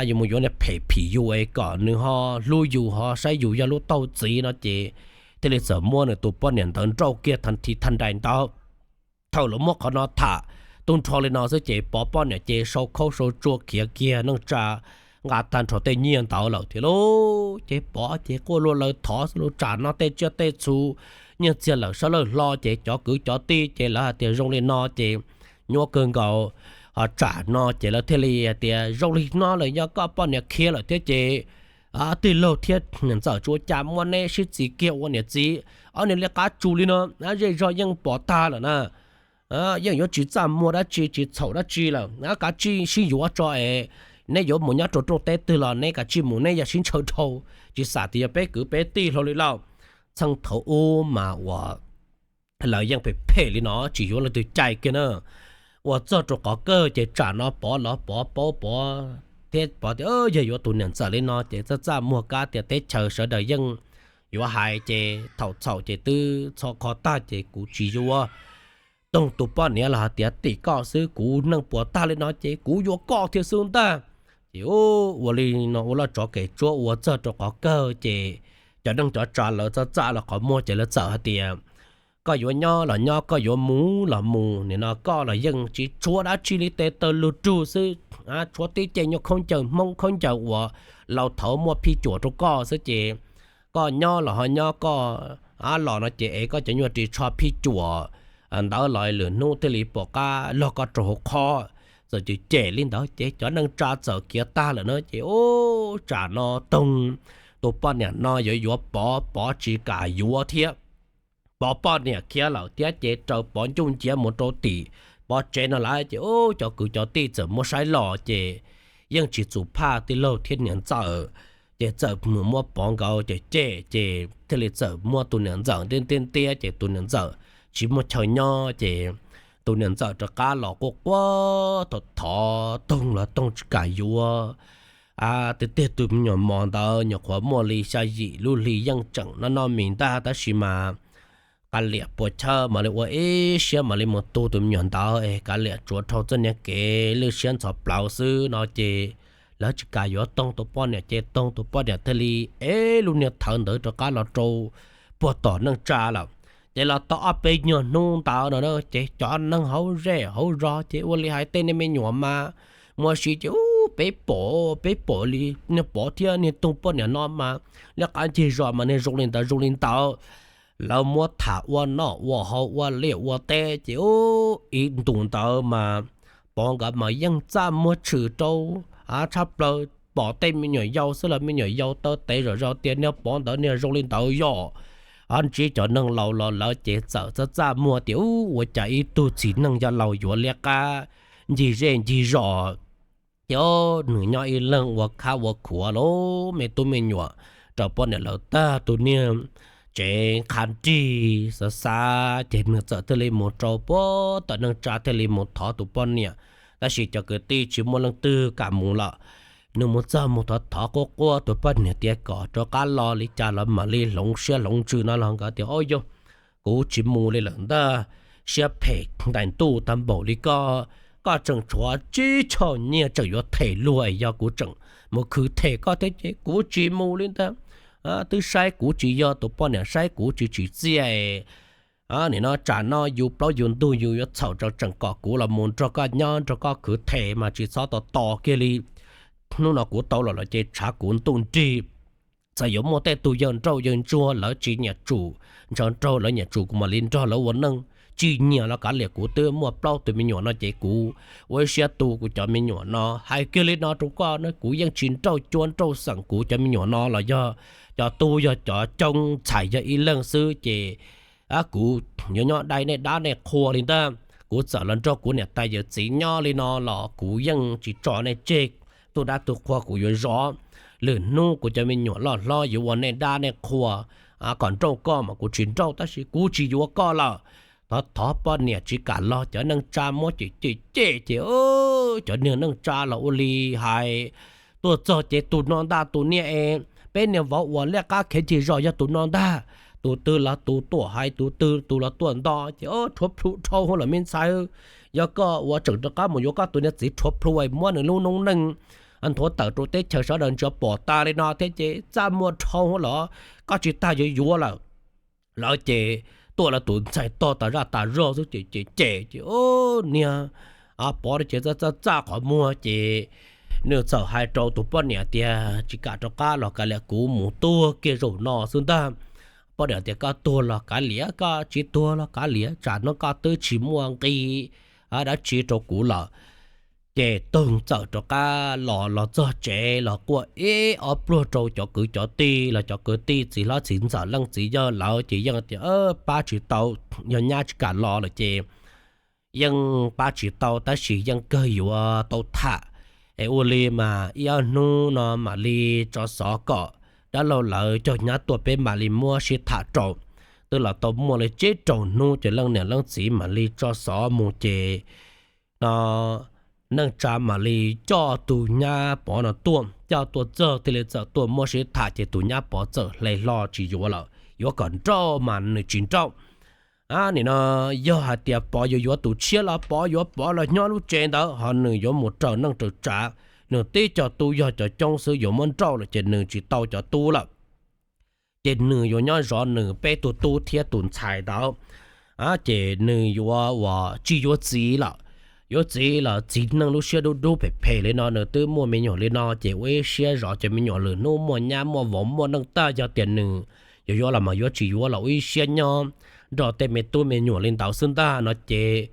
yuav mus yuav niag phem phim yus es kom nws ho hlub yus ho saib yus yog lub tauj txiv no ces thiaj li txawm muab nws tus poj niam ntawd nrauj kiag thaj thib thaj nraim ntawd. Thaum lawv muab qhov no tham tu nrho li no xwb ces Pov poj niam ces sau khaub sau tsua khiav kiag neej tsa, nqa tag nrho tej nyiaj ntawd lawm thiab lauj. Ces Pov ces quaj luag lawv thov xwb lauj, tsam no tej tsiaj tej txhu nyiaj txiag lawm sawv lawm hlo ces cov kwv cov tij ces lawv hais tias zoo li no ces nyuaj kawg nkaus. Ho tsam no ces lawv thiaj li hais tias zoo li no lawm yog koj poj niam khiav lawm thiab ces tij laug thiab niam ntxawm tsis ua cas, muab neb sib txiv kiag ua niam txiv, ob niag li qab tsus li no, zej zog yeej pom tag lawm na. Yeej yuav tsis txaj muag dab tsi tsis txhaum dab tsi lawm, kav tsij sib yuav tso es neb yuav mus nyob rau rooj teb twg los neb kav tsij mus, neb yog sib ntshaw dhau, tsis xam tias yog peb kwv peb tij hlo li lauj. Txheej thaum ub mas uas lawv yeej phem phem li no tsis yuav leej twg cai kiag na. Uas txog rau qhov kawg ces tsam no Pov los Pov paub Pov thiab Pov tias yog yuav tus niam ntxawm li no ces txaj txaj muag kab tias teb chaws sawv daws yeej yuav hais ces thaum txhaum ces twb txhob kho tag ces kuv tsis yuav. Toog tus poj niam los hais tias tim koj xwb, kuv neej puas tag li no ces kuv yuav koj thiab xwb ntag. Ces ua li no ua loj tsov kev tsuab ua txog rau qhov kawg ces cov neej cov tsav lawv txaj txaj los qhov muag ces lawv txawm hais tias, koj yuav nyob los nyob, koj yuav mus los mus, nim no koj los yeej tsis tshuav dab tsi li, tes taw lug rug xwb, tshuav tib ce nyuag khaub ncaws Hmoob khaub ncaws uas laus thaud muaj phij cuam rau koj xwb ces koj nyob los ho nyob, koj los no ces es koj cov nyuag ris tsho phij cuam ntawd los lwm hnub thiaj li pom qab log koj rau hauv qhov. Txawm cem cem li ntawd ces cov neej tsa txawm khiav tag lawm na ces ub, tsam no Toog tus poj niam no yuav yuav Pov, Pov tsis kam yuav thiab. Pov poj niam khiav lawm thiab ces raws Pov ncuj nciav mus rau tim Pov tsev no lawm ces ub, cov kwv cov tij txawm muab saib los ces yeej tsis txus phaj tij laug thiab niam ntxawm, ces txawm mus muab Pov nkawd cem cem ces thiaj li txawm muab tus niam ntxawm ntiab ntiab ntiab ces tus niam ntxawm tsis muaj chaw nyob ces tus niam ntxawm rov qab los quaj quaj thov thov Toog los Toog tsis kam yuav. Tiag tiag tus me nyuam mos ntawd nyuam qhuav muaj li xya yim lub hli yeej tseem noj noj mis ntag tab sis mas Kav Liam puas chawj mam li ua ib siab mam li mus tu tus me nyuam ntawd es Kav Liam tsuav dhau txoj niag kev lwj siab ntxhov plawv xwb no ces lawv tsis kam yuav Toog tus poj niam ces Toog tus poj niam thiaj li ev lub niag thawv ntawd rov qab los rau puag tom neej tsa lawm. Ces los tau ob peb nyuag hnub ntawd no ces cov neeg hauv zej hauv zos ces ua li hais tej niag me nyuam mas mus ua si ces ub, peb pom, peb pom li niag Pov thiab niag Toog poj niam no mas liab qab ncig zos mas niag zoo li ntawd zoo li ntawd. Lawv muab tham ua noj ua haus ua liaj ua teb ces ub, ib ntus ntawd mas Pov nkawd mas yeej txaj muag tshwm rau tshaj plaws, pom tej me nyuam yaus xwb los me nyuam yaus taw tes zom zaws tias niag Pov ntawd niag zoo li ntawd yog. Ntsib cov neeg laus los lawv ces txawm txaj txaj muag tias ub, ua cas ib tug txiv neej yog laus yuav liab qab ncig zej ncig zos ces nws nyob ib leeg ua khab ua khuav lub me tub me nyuam rau poj niam lawv tag tus niag tsev qha nrig xav xav ces nws txawm thiaj li mus rau puag tom neej tsa thiaj li mus thov tus poj niam. Tab sis cov kwv tij tsis muaj leej twg kam mus lawm. Nws mus txog mus thov thov quaj quaj tus poj niam tias kom rov qab los li cas los mam li hloov siab hloov ntsws no los nkawd tias, Au yog, kuv tsis mus li lawm ntag, siab phem ntais ntuj tag npaum li koj, koj tseem tshuav tsib choj nyiaj tseem yuav them luag es yog kuv tseem mus khwv them koj thiab ces kuv tsis mus li ntag. Twb saib kuv tsis yog tus poj niam, saib kuv tsis tsim txiaj. Nim no tsam no yus plaub yus ntug yus yuav txhaum tseem kom kuv los mus nrog koj nyob nrog koj khwv them mas tsis txhob tos tos kiag li. Hnub no kuv tau los lawm ces tshav kuv ntuj nrig. Txawm yuav muaj tej tug yawg nrauj yawg ntsuag lawv tsis nyiam tsum, ntshaw nraug lawv nyiam tsum kuv mam li nrog lawv ua neej, tsis nyiam los kav liam, kuv twb muaj plaub tus me nyuam no ces kuv ua ib siab tu kuv cov me nyuam no. Hais kiag li no rau koj na, kuv yeej tsis nrauj cuab nrauj xeem kuv cov me nyuam no los yog cov tub yog cov coob, ntxhais yog ib leeg xwb ces kuv yuav nyob dai nej dab nej qhua li ntag. Kuv txawm los nrog kuv niam tais yawm txiv nyob li no los kuv yeej tsis tso nej tseg, tu dab tu qhua kuv yuav zov. Lwm hnub kuv cov me nyuam loj hlob yuav ua nej dab nej qhua, kom nrauj koj mas kuv tsis nrauj, tab sis kuv tsis yuav koj lawm. Thov thov poj niam tsis kam los, cov neej tsa muab cem cem cem ces cov niag neej tsa los ua li hais, tuaj txog ces tus no ntag tus niag es, peb niag vauv uas liab qab khiav ncig zos yog tus no ntag. Tus twg los tus tuaj hais, tus twg tus los tuaj nto ces rhuav plhu dhau hwv lawm me ntxhais. Yog koj ua tseem rov qab mus yuav koj tus niag txiv rhuav plhu es muab nws lub noob neej nthuav tawm rau teb chaws sawv daws ntsia pom tas li no thiab ces txaj muag dhau hwv los koj tsis tas yuav yuav lawm. Lawv ces tuaj lawv tus ntxhais tog tas zaj tas zog xwb ces cem cem ces niag Pov ces txaj txaj txaj qhov muag ces nws txawm hais rau tus poj niam tias, Tsis kam rov qab los kav liam, kuv mus tuag kiag zaum no xwb ntag. Poj niam tias, Koj tuag los kav liam, koj tsis tuag los kav liam, tsam no koj twb tsis muaj nqi dab tsi rau kuv lawm. Ces Toog txawm rov qab los, los txog tsev los quaj ib ob pluag rau cov kwv cov tij los cov kwv tij txiv hlob txiv ntxawm leej txiv yawg lawv ces yeej tias pab tsis tau, yog nyab tsis kam los lawm ces yeej pab tsis tau tab sis yeej kawg yuav tau tham. Es ua li mas ib ob hnub no mam li tso xov kom dab laug lawv coj nyab tuaj peb mam li muab sib tham rau. Twb los tau muaj li tsib rau hnub ces leej niam leej txiv mam li tso xov mus ces no neej tsa mam li coj tus nyab Pov no tuaj, coj tuaj txog thiaj li txawm tuaj muab sib tham ces tus nyab Pov txawm hle hlo tsis yuav lawm, yuav kom nrauj mas nws tsis nrauj. Nim no yog hais tias Pov yuav yuav tus tshiab los Pov yuav Pov los nyob lub tsev ntawd ho nws yuav mus raws neej raws tsav, nws tib co tub yog cov coob xwb, yuav muab nrauj lawm ces nws tsis tau cov tub lawm. ces nws yuav nyob zov nws peb tug tub thiab tus ntxhais ntawd. Ces nws yuav uas tsis yuav txiv lawm. Yuav txiv los txiv neej lub siab dub dub phem phem li no, nws twb muaj me nyuam li no ces ua ib siab zov cov me nyuam lwm hnub muaj nyab muaj vauv muaj neej tag, yog tias nws yuav yuav los mas yuav tsis yuav los ua ib siab nyob nrog tej me tub me nyuam li ntawd xwb ntag no ces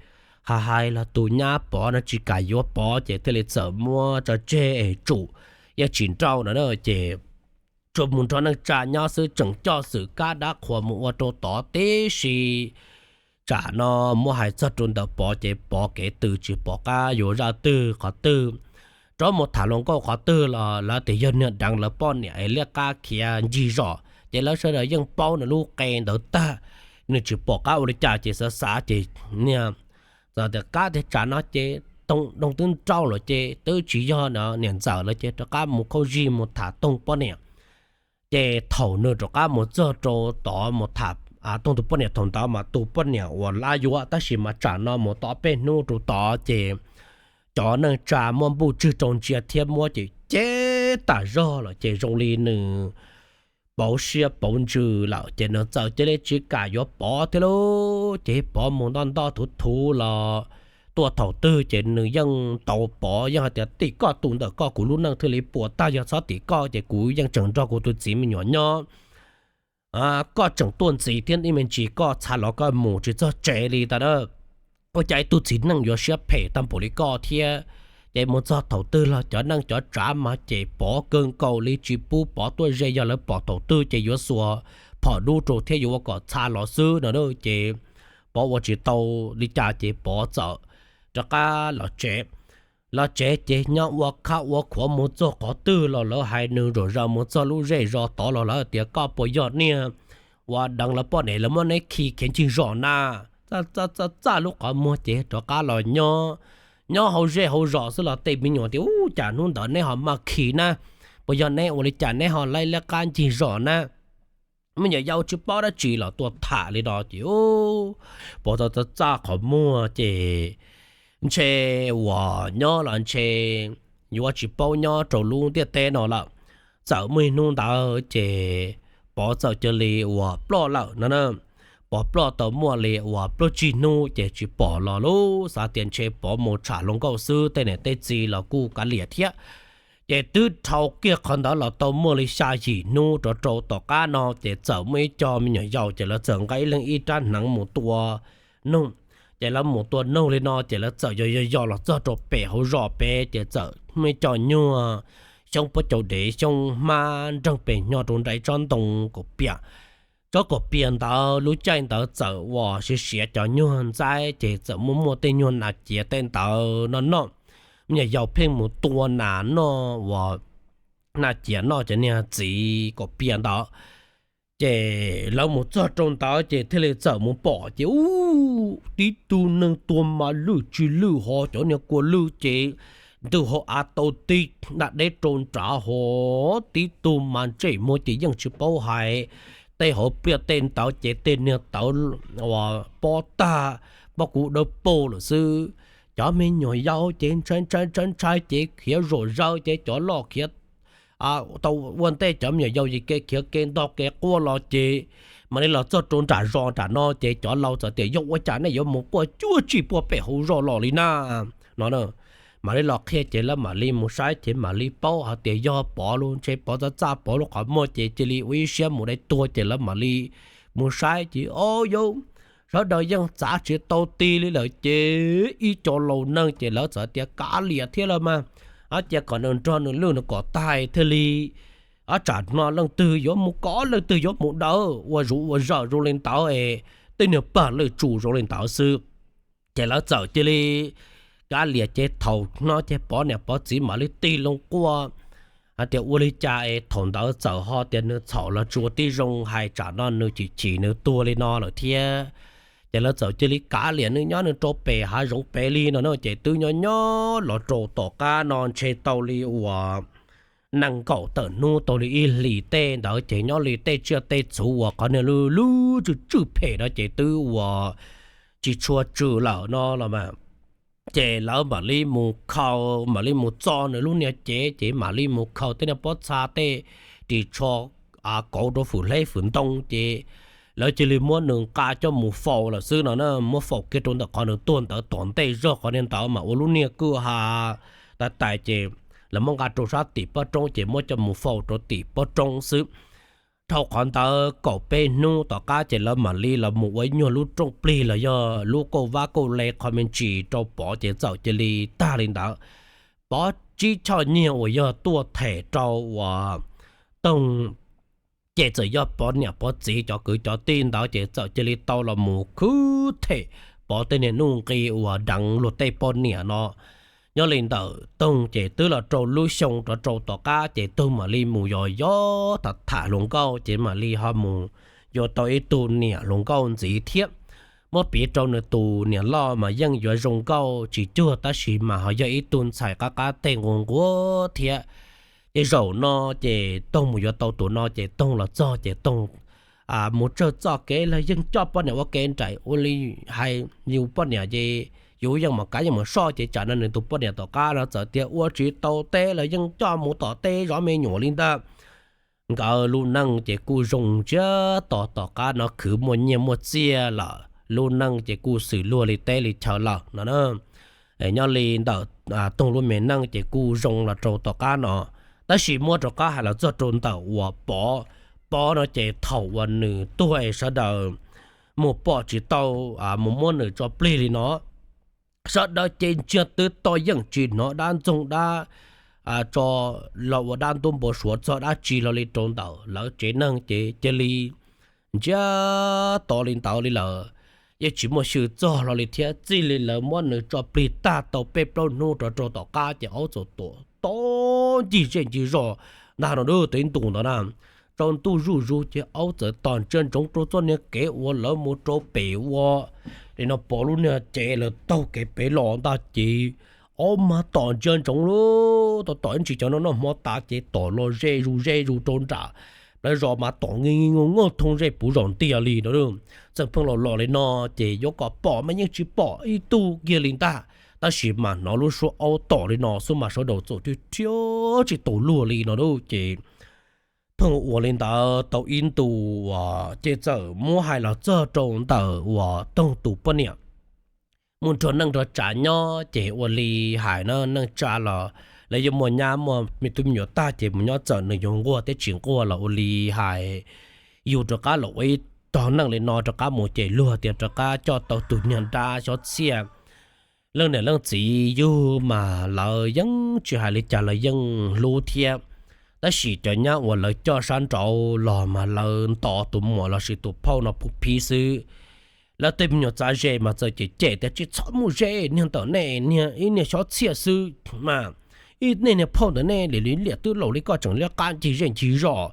hais hais los tus nyab Pov no tsis kam yuav Pov ces thiaj li txawm muab tso tseg es tsum yeej tsis nrauj no na ces tsuas mus nrog neej tsa nyob xwb, tseem coj xwm kab dab qhuas mus ua rau tod tib si. Tsam no muab hais txog rau ntawm Pov ces Pov kev tws tsis pom qab yuav zaj twg qhov twg. Rov mus tham hluas nkauj qhov twg los lawv tias yog niag deev lawv poj niam es liab qab khiav ncig zos ces lawv sawv daws yeej paub nws lub qe ntawd tag. Nws tsis pom qab ua li cas ces xav xav ces niag txawm tias kab tiag tsam no ces Toog twb nrauj lawm ces twb tsis yog niam ntxawm lawm ces rov qab mus khaub zig mus tham Toog poj niam. Ces thaum nws rov qab mus txog rau tod mus tham Toog tus poj niam thaum ntawd mas tus poj niam uas lab yuav tab sis mas tsam no mus tau peb hnub rau tod ces cov neej tsa muab npuj tswg rau ntsia thiab muab ces ceb tas zog lawm ces zoo li nws pauv siab pauv ntsws lawm ces nws txawm cia li tsis kam yuav Pov thiab lauj. Ces Pov mus ntoj ntoj thuv thuv los tuaj thaum twg ces nws yeej ntaus Pov, yeej hais tias tim koj tus ntawm koj kuv lub neej thiaj li puas tag, yog txhob tim koj ces kuv yeej tseem nrog kuv tus txiv me nyuam nyob koj tseem tuaj ntxiv thiab ib me ntsis koj txha los koj mus tsis txog tsev li ntag na. Ua cas ib tug txiv neej yuav siab phem tag npaum li koj thiab? Ces mus txog thaum twg los cov neej cov tsav mas ces Pov kawg nkaus li tsis pub Pov tuaj ze, yog lawv pom thaum twg ces yuav xuas phom dub rau thiab yuav ua kom txha los xwb no na. Ces Pov ua tsis tau li cas ces Pov txawm rov qab los tsev. Los tsev ces nyob ua khab ua khuav mus txog qhov twg los lawv hais nws zam zaws, mus txog lub zej zos tod los lawv tias koj puas yog niag uas deev lawv poj niam lawv muab neb khi khiav ncig zos na. Txaj txaj lub qhov muag ces rov qab los nyob, nyob hauv zej hauv zos xwb los tej me nyuam tias ub cas hnub ntawd neb ho maj khi na, puas yog neb ua li cas neb ho laib liab qab ncig zos na. Me nyuam yaus tsis paub dab tsi los tuaj tham li no ces Pov txaj txaj qhov muag ces ntshe uas nyob los ntshe yuav tsis paub nyob rau lub ntiaj teb no lawm. Txawm muaj ib hnub ntawd ces Pov txawm cia li uas ploj lawm no na. Pov ploj tau muaj li uas plaub tsib hnub ces tsis pom los lub, xav tias ntshe Pov mus tsham hluas nkauj xwb, tej niam tej txiv los kuj kav liam thiab. Ces twb dhau kiag qhov ntawd los tau muaj li xya yim hnub rov rau tom qab no ces txawm muaj ib co me nyuam yaus ces lawv txawm nqa ib leeg ib rab hneev mus tua noog. Ces lawv mus tua noog li no ces lawv txawm yos yos yos los txog rau pem hauv zos pem ces txawm muaj ib co nyuag xyoob pob caus dev xyoob hmab nreeg pem nyo rau nram ib tsob ntoo kaum pias. Tsob kaum pias ntawd lub caij ntawd txawm uas siav siav cov nyuag ntxaib ces txawm muaj muaj tej nyuag nas ciav tej ntawd no noj. Me nyuam yaus pheej mus tua nas noj uas nas ciav noj cov niag txiv kaum pias ntawd. Ces lawv mus txog rau ntawd ces thiaj li txawm mus pom ces ub, tib tug neeg tuag mas lwj tsis lwj ho cov niag kua lwj ces ntws hauv av tau tib daj deb rau nrad ho, tib tug mas ntsej muag ces yeej tsis paub hais, tej hauv pliaj tej ntawd ces tej niag tawv uas pob tag, pob kub dawb paug lawm xwb. Cov me nyuam yaus ces ntshai ntshai ntshai ntshai ces khiav zom zaws ces cov loj khiav tau ua ntej cov me nyuam yaus ces kev khiav kev ntog kev quaj los ces mam li los txog rau nram zos nram no ces cov laus txawm tias yog ua cas nej yuav mus quaj cuag tsis puag pem hauv zos los li na no. Mam li los qhia ces lawv mam li mus saib ces mam li paub hais tias yog Pov lub, ntshe Pov txaj txaj Pov lub qhov muag ces cia li ua ib siab mus dai tuag ces lawv mam li mus saib ces o yau, sawv daws yeej txav tsis tau ti li lawm ces ib co laus neeg ces lawv txawm tias kav liam thiab los mas, cia kom nws nrog nws lwj nws kom tag thiaj li, ob tsam no leej twg yuav mus kov leej twg yuav mus daws ua zuv ua zaws zoo li ntawd es tej niag pag lwj tsus zoo li ntawd xwb. Ces lawv txawm cia li kav liam ces thaum no ces Pov niam Pov txiv mam li tig loo quaj hais tias ua li cas es thaum ntawd txawm ho tias nws txhaum los tsis ua tib zoo hais tsam no nws chim chim nws tuag li no lawm thiab. Ces lawv txawm cia li kav liam nws nyob nws rau pem hav zoov pem li no na ces twb nyob nyob los rau tom qab no ntshe tau li uas nees nkaum tawm hnub tau li ib hlis tej ntawd ces nyob li tej tsiaj tej txhu uas qhov niag lub lub tsw tsw phem no ces twb uas tsis tshua tsw lawm no los mas. Ces lawv mam li mus khau, mam li mus txo nws lub niag cev ces mam li mus khau tej niag pob txha tej ris tsho kauv rau fwm hleb fwm ntoo ces lawv cia li muab nws nqa coj mus faus lawm xwb no na. Muab faus kiag rau ntawm qhov nws tuag ntawd tom ntej zog qhov niag ntawd mas ua lub niag kwj ha tais tais ces lawv muab nqa rau sab tim pob roob ces muab coj mus faus rau tim pob roob xwb. Dhau qhov ntawd kaum peb hnub tom qab ces lawv mam li los mus ua ib nyuag lub rooj plig los yog lub kauj vab kauj le qho me ntsis rau Pov ces txawm cia li tag li ntawd. Pov tsib choj nyiag uas yog tuaj them rau uas Toog ces txawm yog Pov niam Pov txiv cov kwv cov tij ntawd ces txawm cia li tau los mus khwv them Pov tej niag nuj nqi uas deev luag tej poj niam no. Nyob li ntawm Toog ces twb los rau lub xyoo rov rau tom qab ces Toog mam li mus yos yos tham tham hluas nkauj ces mam li ho mus yuav tau ib tug niam hluas nkauj ntxiv thiab. Muab piv rau nws tus niam loj mas yeej yuav zoo nkauj tsis cuag tab sis mas ho yog ib tug ntxhais qab qab teg nquag nquag thiab. Ces zaum no ces Toog mus yuav tau tus no ces Toog los txog ces Toog mus tsawg txoj kev los yeej coj poj niam ua ke nraim ua li hais yus poj niam ces yus yeej mam kav yeej mam soj ces tsam no nws tus poj niam tom qab no txawm tias ua tsis tau teb los yeej coj mus tom teb zov me nyuam li ntag. Nkawd lub neej ces kuj zoo ntsiag to tom qab no khwv muaj nyiaj muaj txiaj lawm lub neej ces kuj xws luag li teb li chaw lawm no. Nyob li ntawm Toog lub me neej ces kuj zoo los rau tom qab no. Tab sis muab rov qab hais los txog rau ntawm uas Pov, Pov no ces thaum uas nws tuag es sawv daws mus pom tsis tau mus muab nws tso plig li no, sawv daws ces ntsiag twb to yeej tsis hnov dab ntxoog dab tso los ua dab ntub npau suav txog dab tsi los li rau ntawm lawv tsev neeg ces cia li ntsiag to li ntawd li lawm. Yeej tsis muaj xyw txog los li thiab txij li lawv muab nws tso plig tag tau peb plaub hnub rov rau tom qab ces aub txawm tuam to ncig zej ncig zos ntag no tus ib ntus ntawd na. Tsaus ntuj zuj zus ces aub txawm tom ntsia ntsoov rau txoj niag kev uas lawv mus rau pem ua li no Pov lub niag cev lawv taug kev pem los ntag ces aub mas tom ntsia ntsoov lub tom tom ib ntsis cov no noj hmo tas ces tom los ze zus ze zus rau nram plawv zos mas tom nge nge ngu ngu thoob zej puv zos ntiag li no. Txawm pheej los los li no ces yuav kom pom mas yeej tsis pom ib tug kiag li ntag, tab sis mas hnov lub suab aub tom li no xwb mas sawv daws txawm thiab tsis tau luag li no ces pheej ua li ntawd tau ib ntus uas ces txawm muab hais los txog rau ntawm uas Toog tus poj niam mus nrog neej nrog tsav nyob ces ua li hais na neej tsa los lawv yuav muaj nyab muaj me tub me nyuam tag ces mus nyob txawm nws yuav nquag thiab tsis nquag los ua li hais yus rov qab los ua ib tog neej li no rov qab mus ces luag tias rov qab coj tau tus niag dab xyob txhiaj. Leej niam leej txiv yug mas lawv yeej tsis hais li cas los yeej hlub thiab, tab sis cov nyab uas lawv coj sab nraud los mas lawv nto tus muam lossis tus phauj no pub phib xwb. Lawv tej me nyuam txav ze mas txawm cem cem tias tsis txhob mus ze niag ntawm nej, niag ib niag xyob txhiaj xwb mas, ib nej niag phauj ntawm nej li li liam twb laus li koj tseem liab qab ncig zej ncig zos.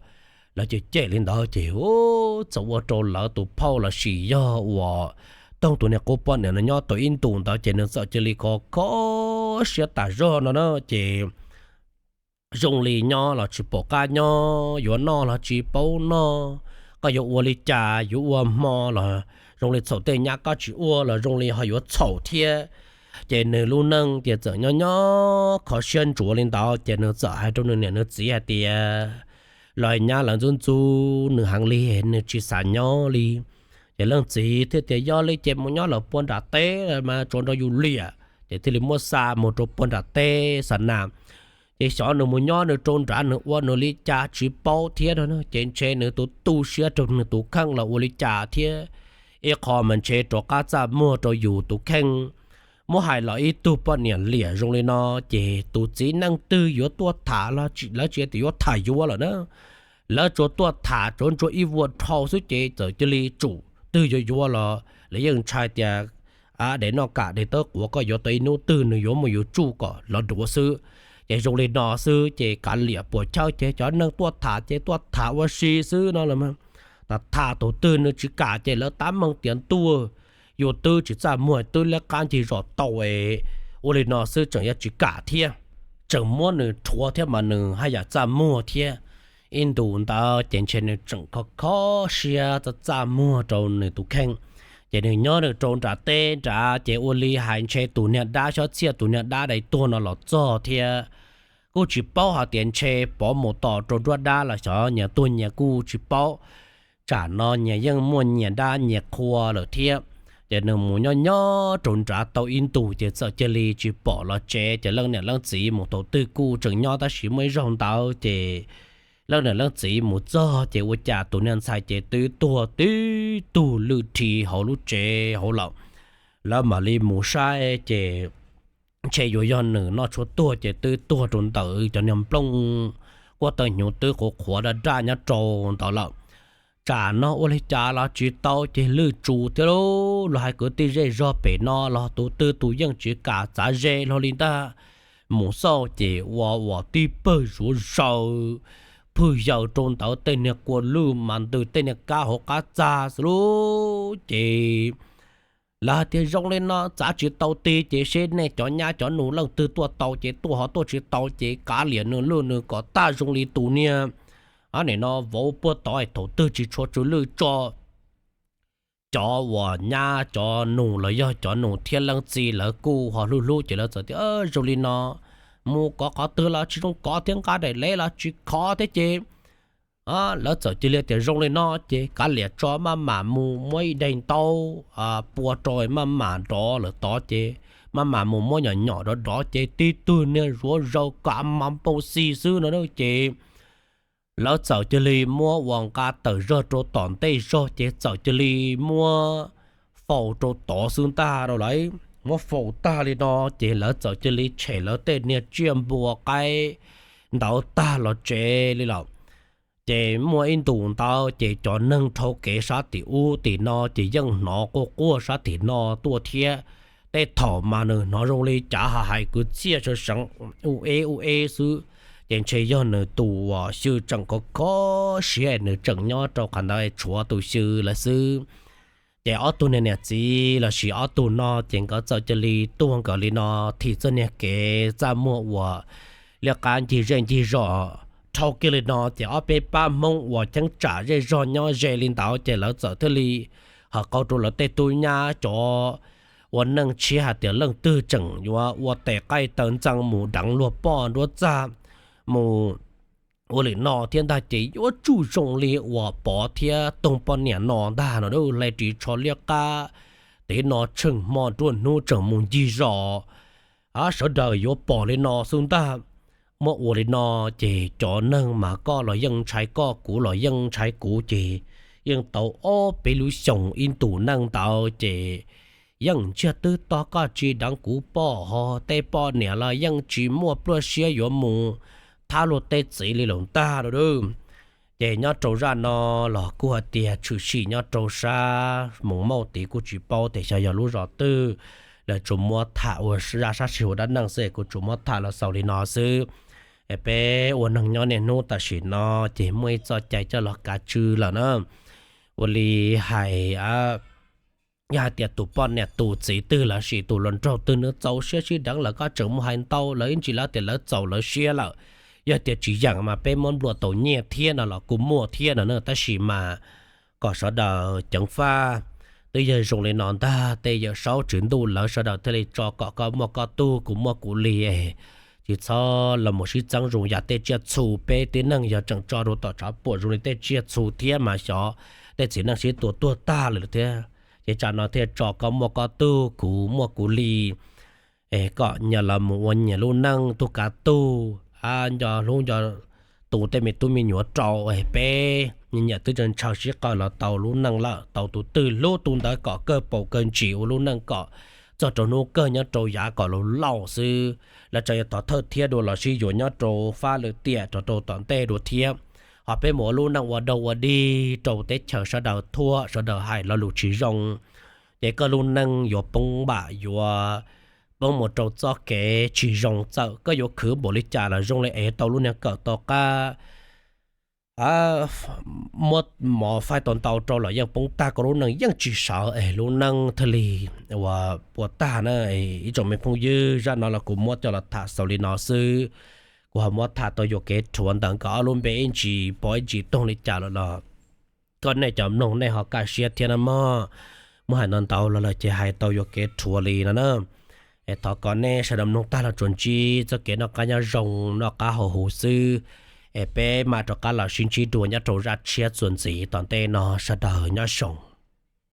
Lawv cem cem li ntawd ces txawm ua rau lawv tus phauj lossis yog uas Toog tus niag qub poj niam no nyob tau ib ntus ntawd ces nws txawm cia li kho kho siab tas zog no na ces zoo li nyob los tsis pom qab nyob, yuav noj los tsis paub noj. Koj yuav ua li cas yuav ua hmo los zoo li txhaum tej nyab, koj tsis ua los zoo li ho yuav txhaum thiab. Ces nws lub neej ces txawm nyob nyob kho siab ntsuav li ntawd ces nws txawm hais rau nws niam nws txiv hais tias, los nyab lawv ntxub ntxub nws heev li, nws tsis xav nyob li. Ces leej txiv thiaj tias yog li ces mus nyob lawm puag nram teb mas tsuas nrog yus liam. Ces thiaj li muab xa mus rau puag nram teb xa nas. Ces xyov nws mus nyob nws rau nrad nws ua nws li cas tsis paub thiab no, ces ntshe nws tus tu siab rau nws tus kheej los ua li cas thiab. Ib qho mas ntshe rov qab txaj muag rau yus tus kheej. Muab hais los ib tug poj niam liam zoo li no, ces tus txiv neej twg yuav tuaj tham los lawv tsis tias yuav tham yuav lawm na. Lawv tsuas tuaj tham tsuav ntsuag ib vuag dhau xwb ces txawm cia li tsum twg yuav yuav los lawv yeej ntshai tias, a, dev noj kam dev tawb quav, koj yuav tau ib hnub twg nws yuav muaj yus tsuj kom los duav xwb. Ces zoo li no xwb ces kav liam puas chawj ces cov neeg tuaj tham ces tuaj tham ua si xwb no los tham tham tus twg nws tsis kam ces lawv tab meeg tias ntuj, yus twb tsis txaj muag twb liab qab ncig zos tau, ua li no xwb tseem yuav tsis kam thiab. Tseem muab nws rhuav thiab mas nws haj yam txaj muag thiab. Ib ntus ntawd ces ntshe nws tseem kho kho siab txaj txaj muag rau nws tus kheej. Ces nws nyob nws rau nram teb nrad ces ua li hais ntshe tus niag dab xyob txhiaj tus niag dab dai tuag no los txog thiab kuj tsis paub hais tias ntshe pov mus tos rau nruab dab los xyov nyias tuag nyias kuj tsis paub. Tsam no nyias yeej muaj nyias dab nyias qhua lawm thiab. Ces nws mus nyob nyob rau nrad tau ib ntus ces txawm cia li tsis pom los tsev. Ces leej niam leej txiv mus thaum twg kuj tseem nyob tab sis muaj ib zaug ntawd ces leej niam leej txiv mus txog ces ua cas tus niag ntxhais ces twb tuag tib tug lwj rhi hauv lub tsev hauv lawm. Lawv mam li mus saib ces ntshe yuav yog nws noj tshuaj tuag ces twb tuag rau ntawm cov niag nplooj quaj taw hnyuv twb qhuav qhuav daj daj nyob rau ntawd lawm. Tsam no ua li cas los tsis tau ces lwj tsus thiab lauj. Los hais kwv tij zej zog pem no los tus twg tus yeej tsis kam txav ze hlo li ntag. Mus xauj ces ua uas tib pawg zuav zaws phwj yaws rau ntawd, tej niag kua lwj mas ntws tej niag kab hauv qab txag xwb lauj. Ces lawv hais tias zoo li no txav tsis tau ti ces seb nej cov nyab cov nus leej twg tuaj tau ces tuaj, ho tuaj tsis tau ces kav liam nws lwj nws kom tag zoo li tus niag, a, nim no vauv puag tod es thaum twg tsis tshua tsw lwj tso. Cov uas nyab cov nus los yog cov nus thiab leej txiv lawv kuj ho hlub hlub ces lawv txawm tias zoo li no mus kov qhov twg los tsis zoo kov thiab, nqa daim lev los tsis khov thiab ces lawv txawm cia li tias zoo li no ces kav liam tso, maj mam mus muab ib daim ntaub pua rau maj mam nrov lawm tod ces maj mam mus muab nyom nyom nrov nrov ces tib tug niag zuav zaws kav mas npau xi xwb no ces lawv txawm cia li muab uas nqa tawm zog rau tom ntej zog ces txawm cia li muab faus rau tod xwb ntag rau lawv. Muab faus tag li no ces lawv txawm cia li tshem lawv tej niag tsiaj npua qaib ntawd tag los tsev li lawm. Ces muaj ib ntus ntawd ces cov neeg dhau kev sab tim ub tim no ces yeej hnov quaj quaj sab tim no tuaj thiab. Tej thaum mas nws hnov zoo li cav ha hais kwv txhiaj sawv seev u e u e xwb, ces ntshe yog nws tus uas xyw tseem khov khov siab nws tseem nyob rau qhov ntawd tshuav tus xyw lawm xwb. Ces ob tug niag niam txiv los sis ob tug no ces nkawd txawm cia li tuag nkawd li no, thim txoj niag kev txaj muag uas liab qab ncig zej ncig zos dhau kiag li no ces ob peb pab Hmoob uas cheeb tsam zej zog nyob ze li ntawd ces lawv txawm thiaj li hais qau rau lawv tej tub nyab cov ua neej tshiab hais tias leej twg tseem yuav ua tes qaij taw ntxeev mus deev luag poj nruab txaj mus ua li no thiab ntag ces yuav tsum zoo li uas Pov thiab Toog poj niam no ntag no, hle ris tsho liab qab, tiv no tsheej hmo nruab hnub tseem mus ncig zos, sawv daws yuav pom li no xwb ntag. Muab ua li no ces cov neeg mas koj los yeej ntshai koj, kuv los yeej ntshai kuv ces yeej tau ob peb lub xyoos ib ntus neej ntawd ces yeej ntsiag twb tog koj tsis deev kuv poj ho tej poj niam los yeej tsis muaj pluaj siab yuav mus thab luag tej txiv li lawm ntag lauj. Ces nyob rau zaj no los kuj hais tias tshwm sim nyob rau sab Moos Mauj tid kuj tsis paub tias xyov yog lub zos twg, lawv tsuas muab tham ua zaj sab sij huam dab neeg xwb kuv tsuas muab tham los xaus li no xwb. Peb ua neeg nyob niaj hnub tam sim no ces muaj ib txoj cai coj los kav tswj lawm na. Ua li hais, yog hais tias tus poj niam tus txiv twg los sis tus hluas nraug twg nws txaus siab sib deev lawm koj tseem mus hais ntau lawv ib ntsis lawv tias lawv txaus lawv siab lawm, yog tias tsis yeem mas peb muab nplua tau nyiaj thiab no los kuj muaj thiab no na, tab sis mas kom sawv daws ceev faj. Twb yog zoo li no ntag, tej yawm saub tswv ntuj lawv sawv daws thiaj li tso kom koj muaj koj tug kuv muaj kuv li, tsis txhob los mus sib txeeb zoo yam tej tsiaj txhu. Peb tib neeg yog tseem tso rau tom tshav puam zoo li tej tsiaj txhu thiab mas xyov tej txiv neej sib tua tuag tag lawm thiab. Ces tsam no thiaj tso koj muaj koj tug kuv muaj kuv li, kom nyias los mus ua nyias lub neej tug kav tug, nco hlub nco tu tej me tub me nyuam rau. Peb nyias twb tseem ntshaw sib qawm los tau lub neej lawm, tau tus twg hlub tus ntawd kom kawg paus kawg ntsis ua lub neej kom txog rau hnub kawg nyob rau yav kom laus laus xwb. Lawv tseem yuav thov thawj thiab dua los sib yuav nyob rau fab lwm tiam rau rau tom ntej dua thiab. Ho peb mus ua lub neej ua dog ua dig rau teb chaws sawv daws thuam sawv daws hais lo lus tsis zoo, ces koj lub neej yuav poob npam yuav poob mus rau txoj kev tsis zoo. Txawm koj yuav khwv npaum li cas los zoo li es tau lub niag kawm tom qab muab mov faib tau ntau rau los yeej poob tag, koj lub neej yeej tsis sawv es lub neej thiaj li uas puas tag na. Ib tsoom me phooj ywg, zaj no los kuv muab coj los tham xaus li no xwb. Kuv ho muab tham tau yuam kev rhuav ntawm nkawd ob lub npe ib ntsis pom ib ntsis toog li cas lawm los koj nej cov mloog nej ho kaj siab thiab na mog. Muab hais no ntau los lawm ces hais tau yuam kev rhuav li no na. Es thov kom nej sawv daws mloog tag los tsuas ntsib txoj kev noj qab nyob zoo, noj qab haus huv xwb. Es peb mam rov qab los sib ntsib dua nyob rau zaj tshiab txuas ntxiv tom ntej no, sawv daws nyob zoo.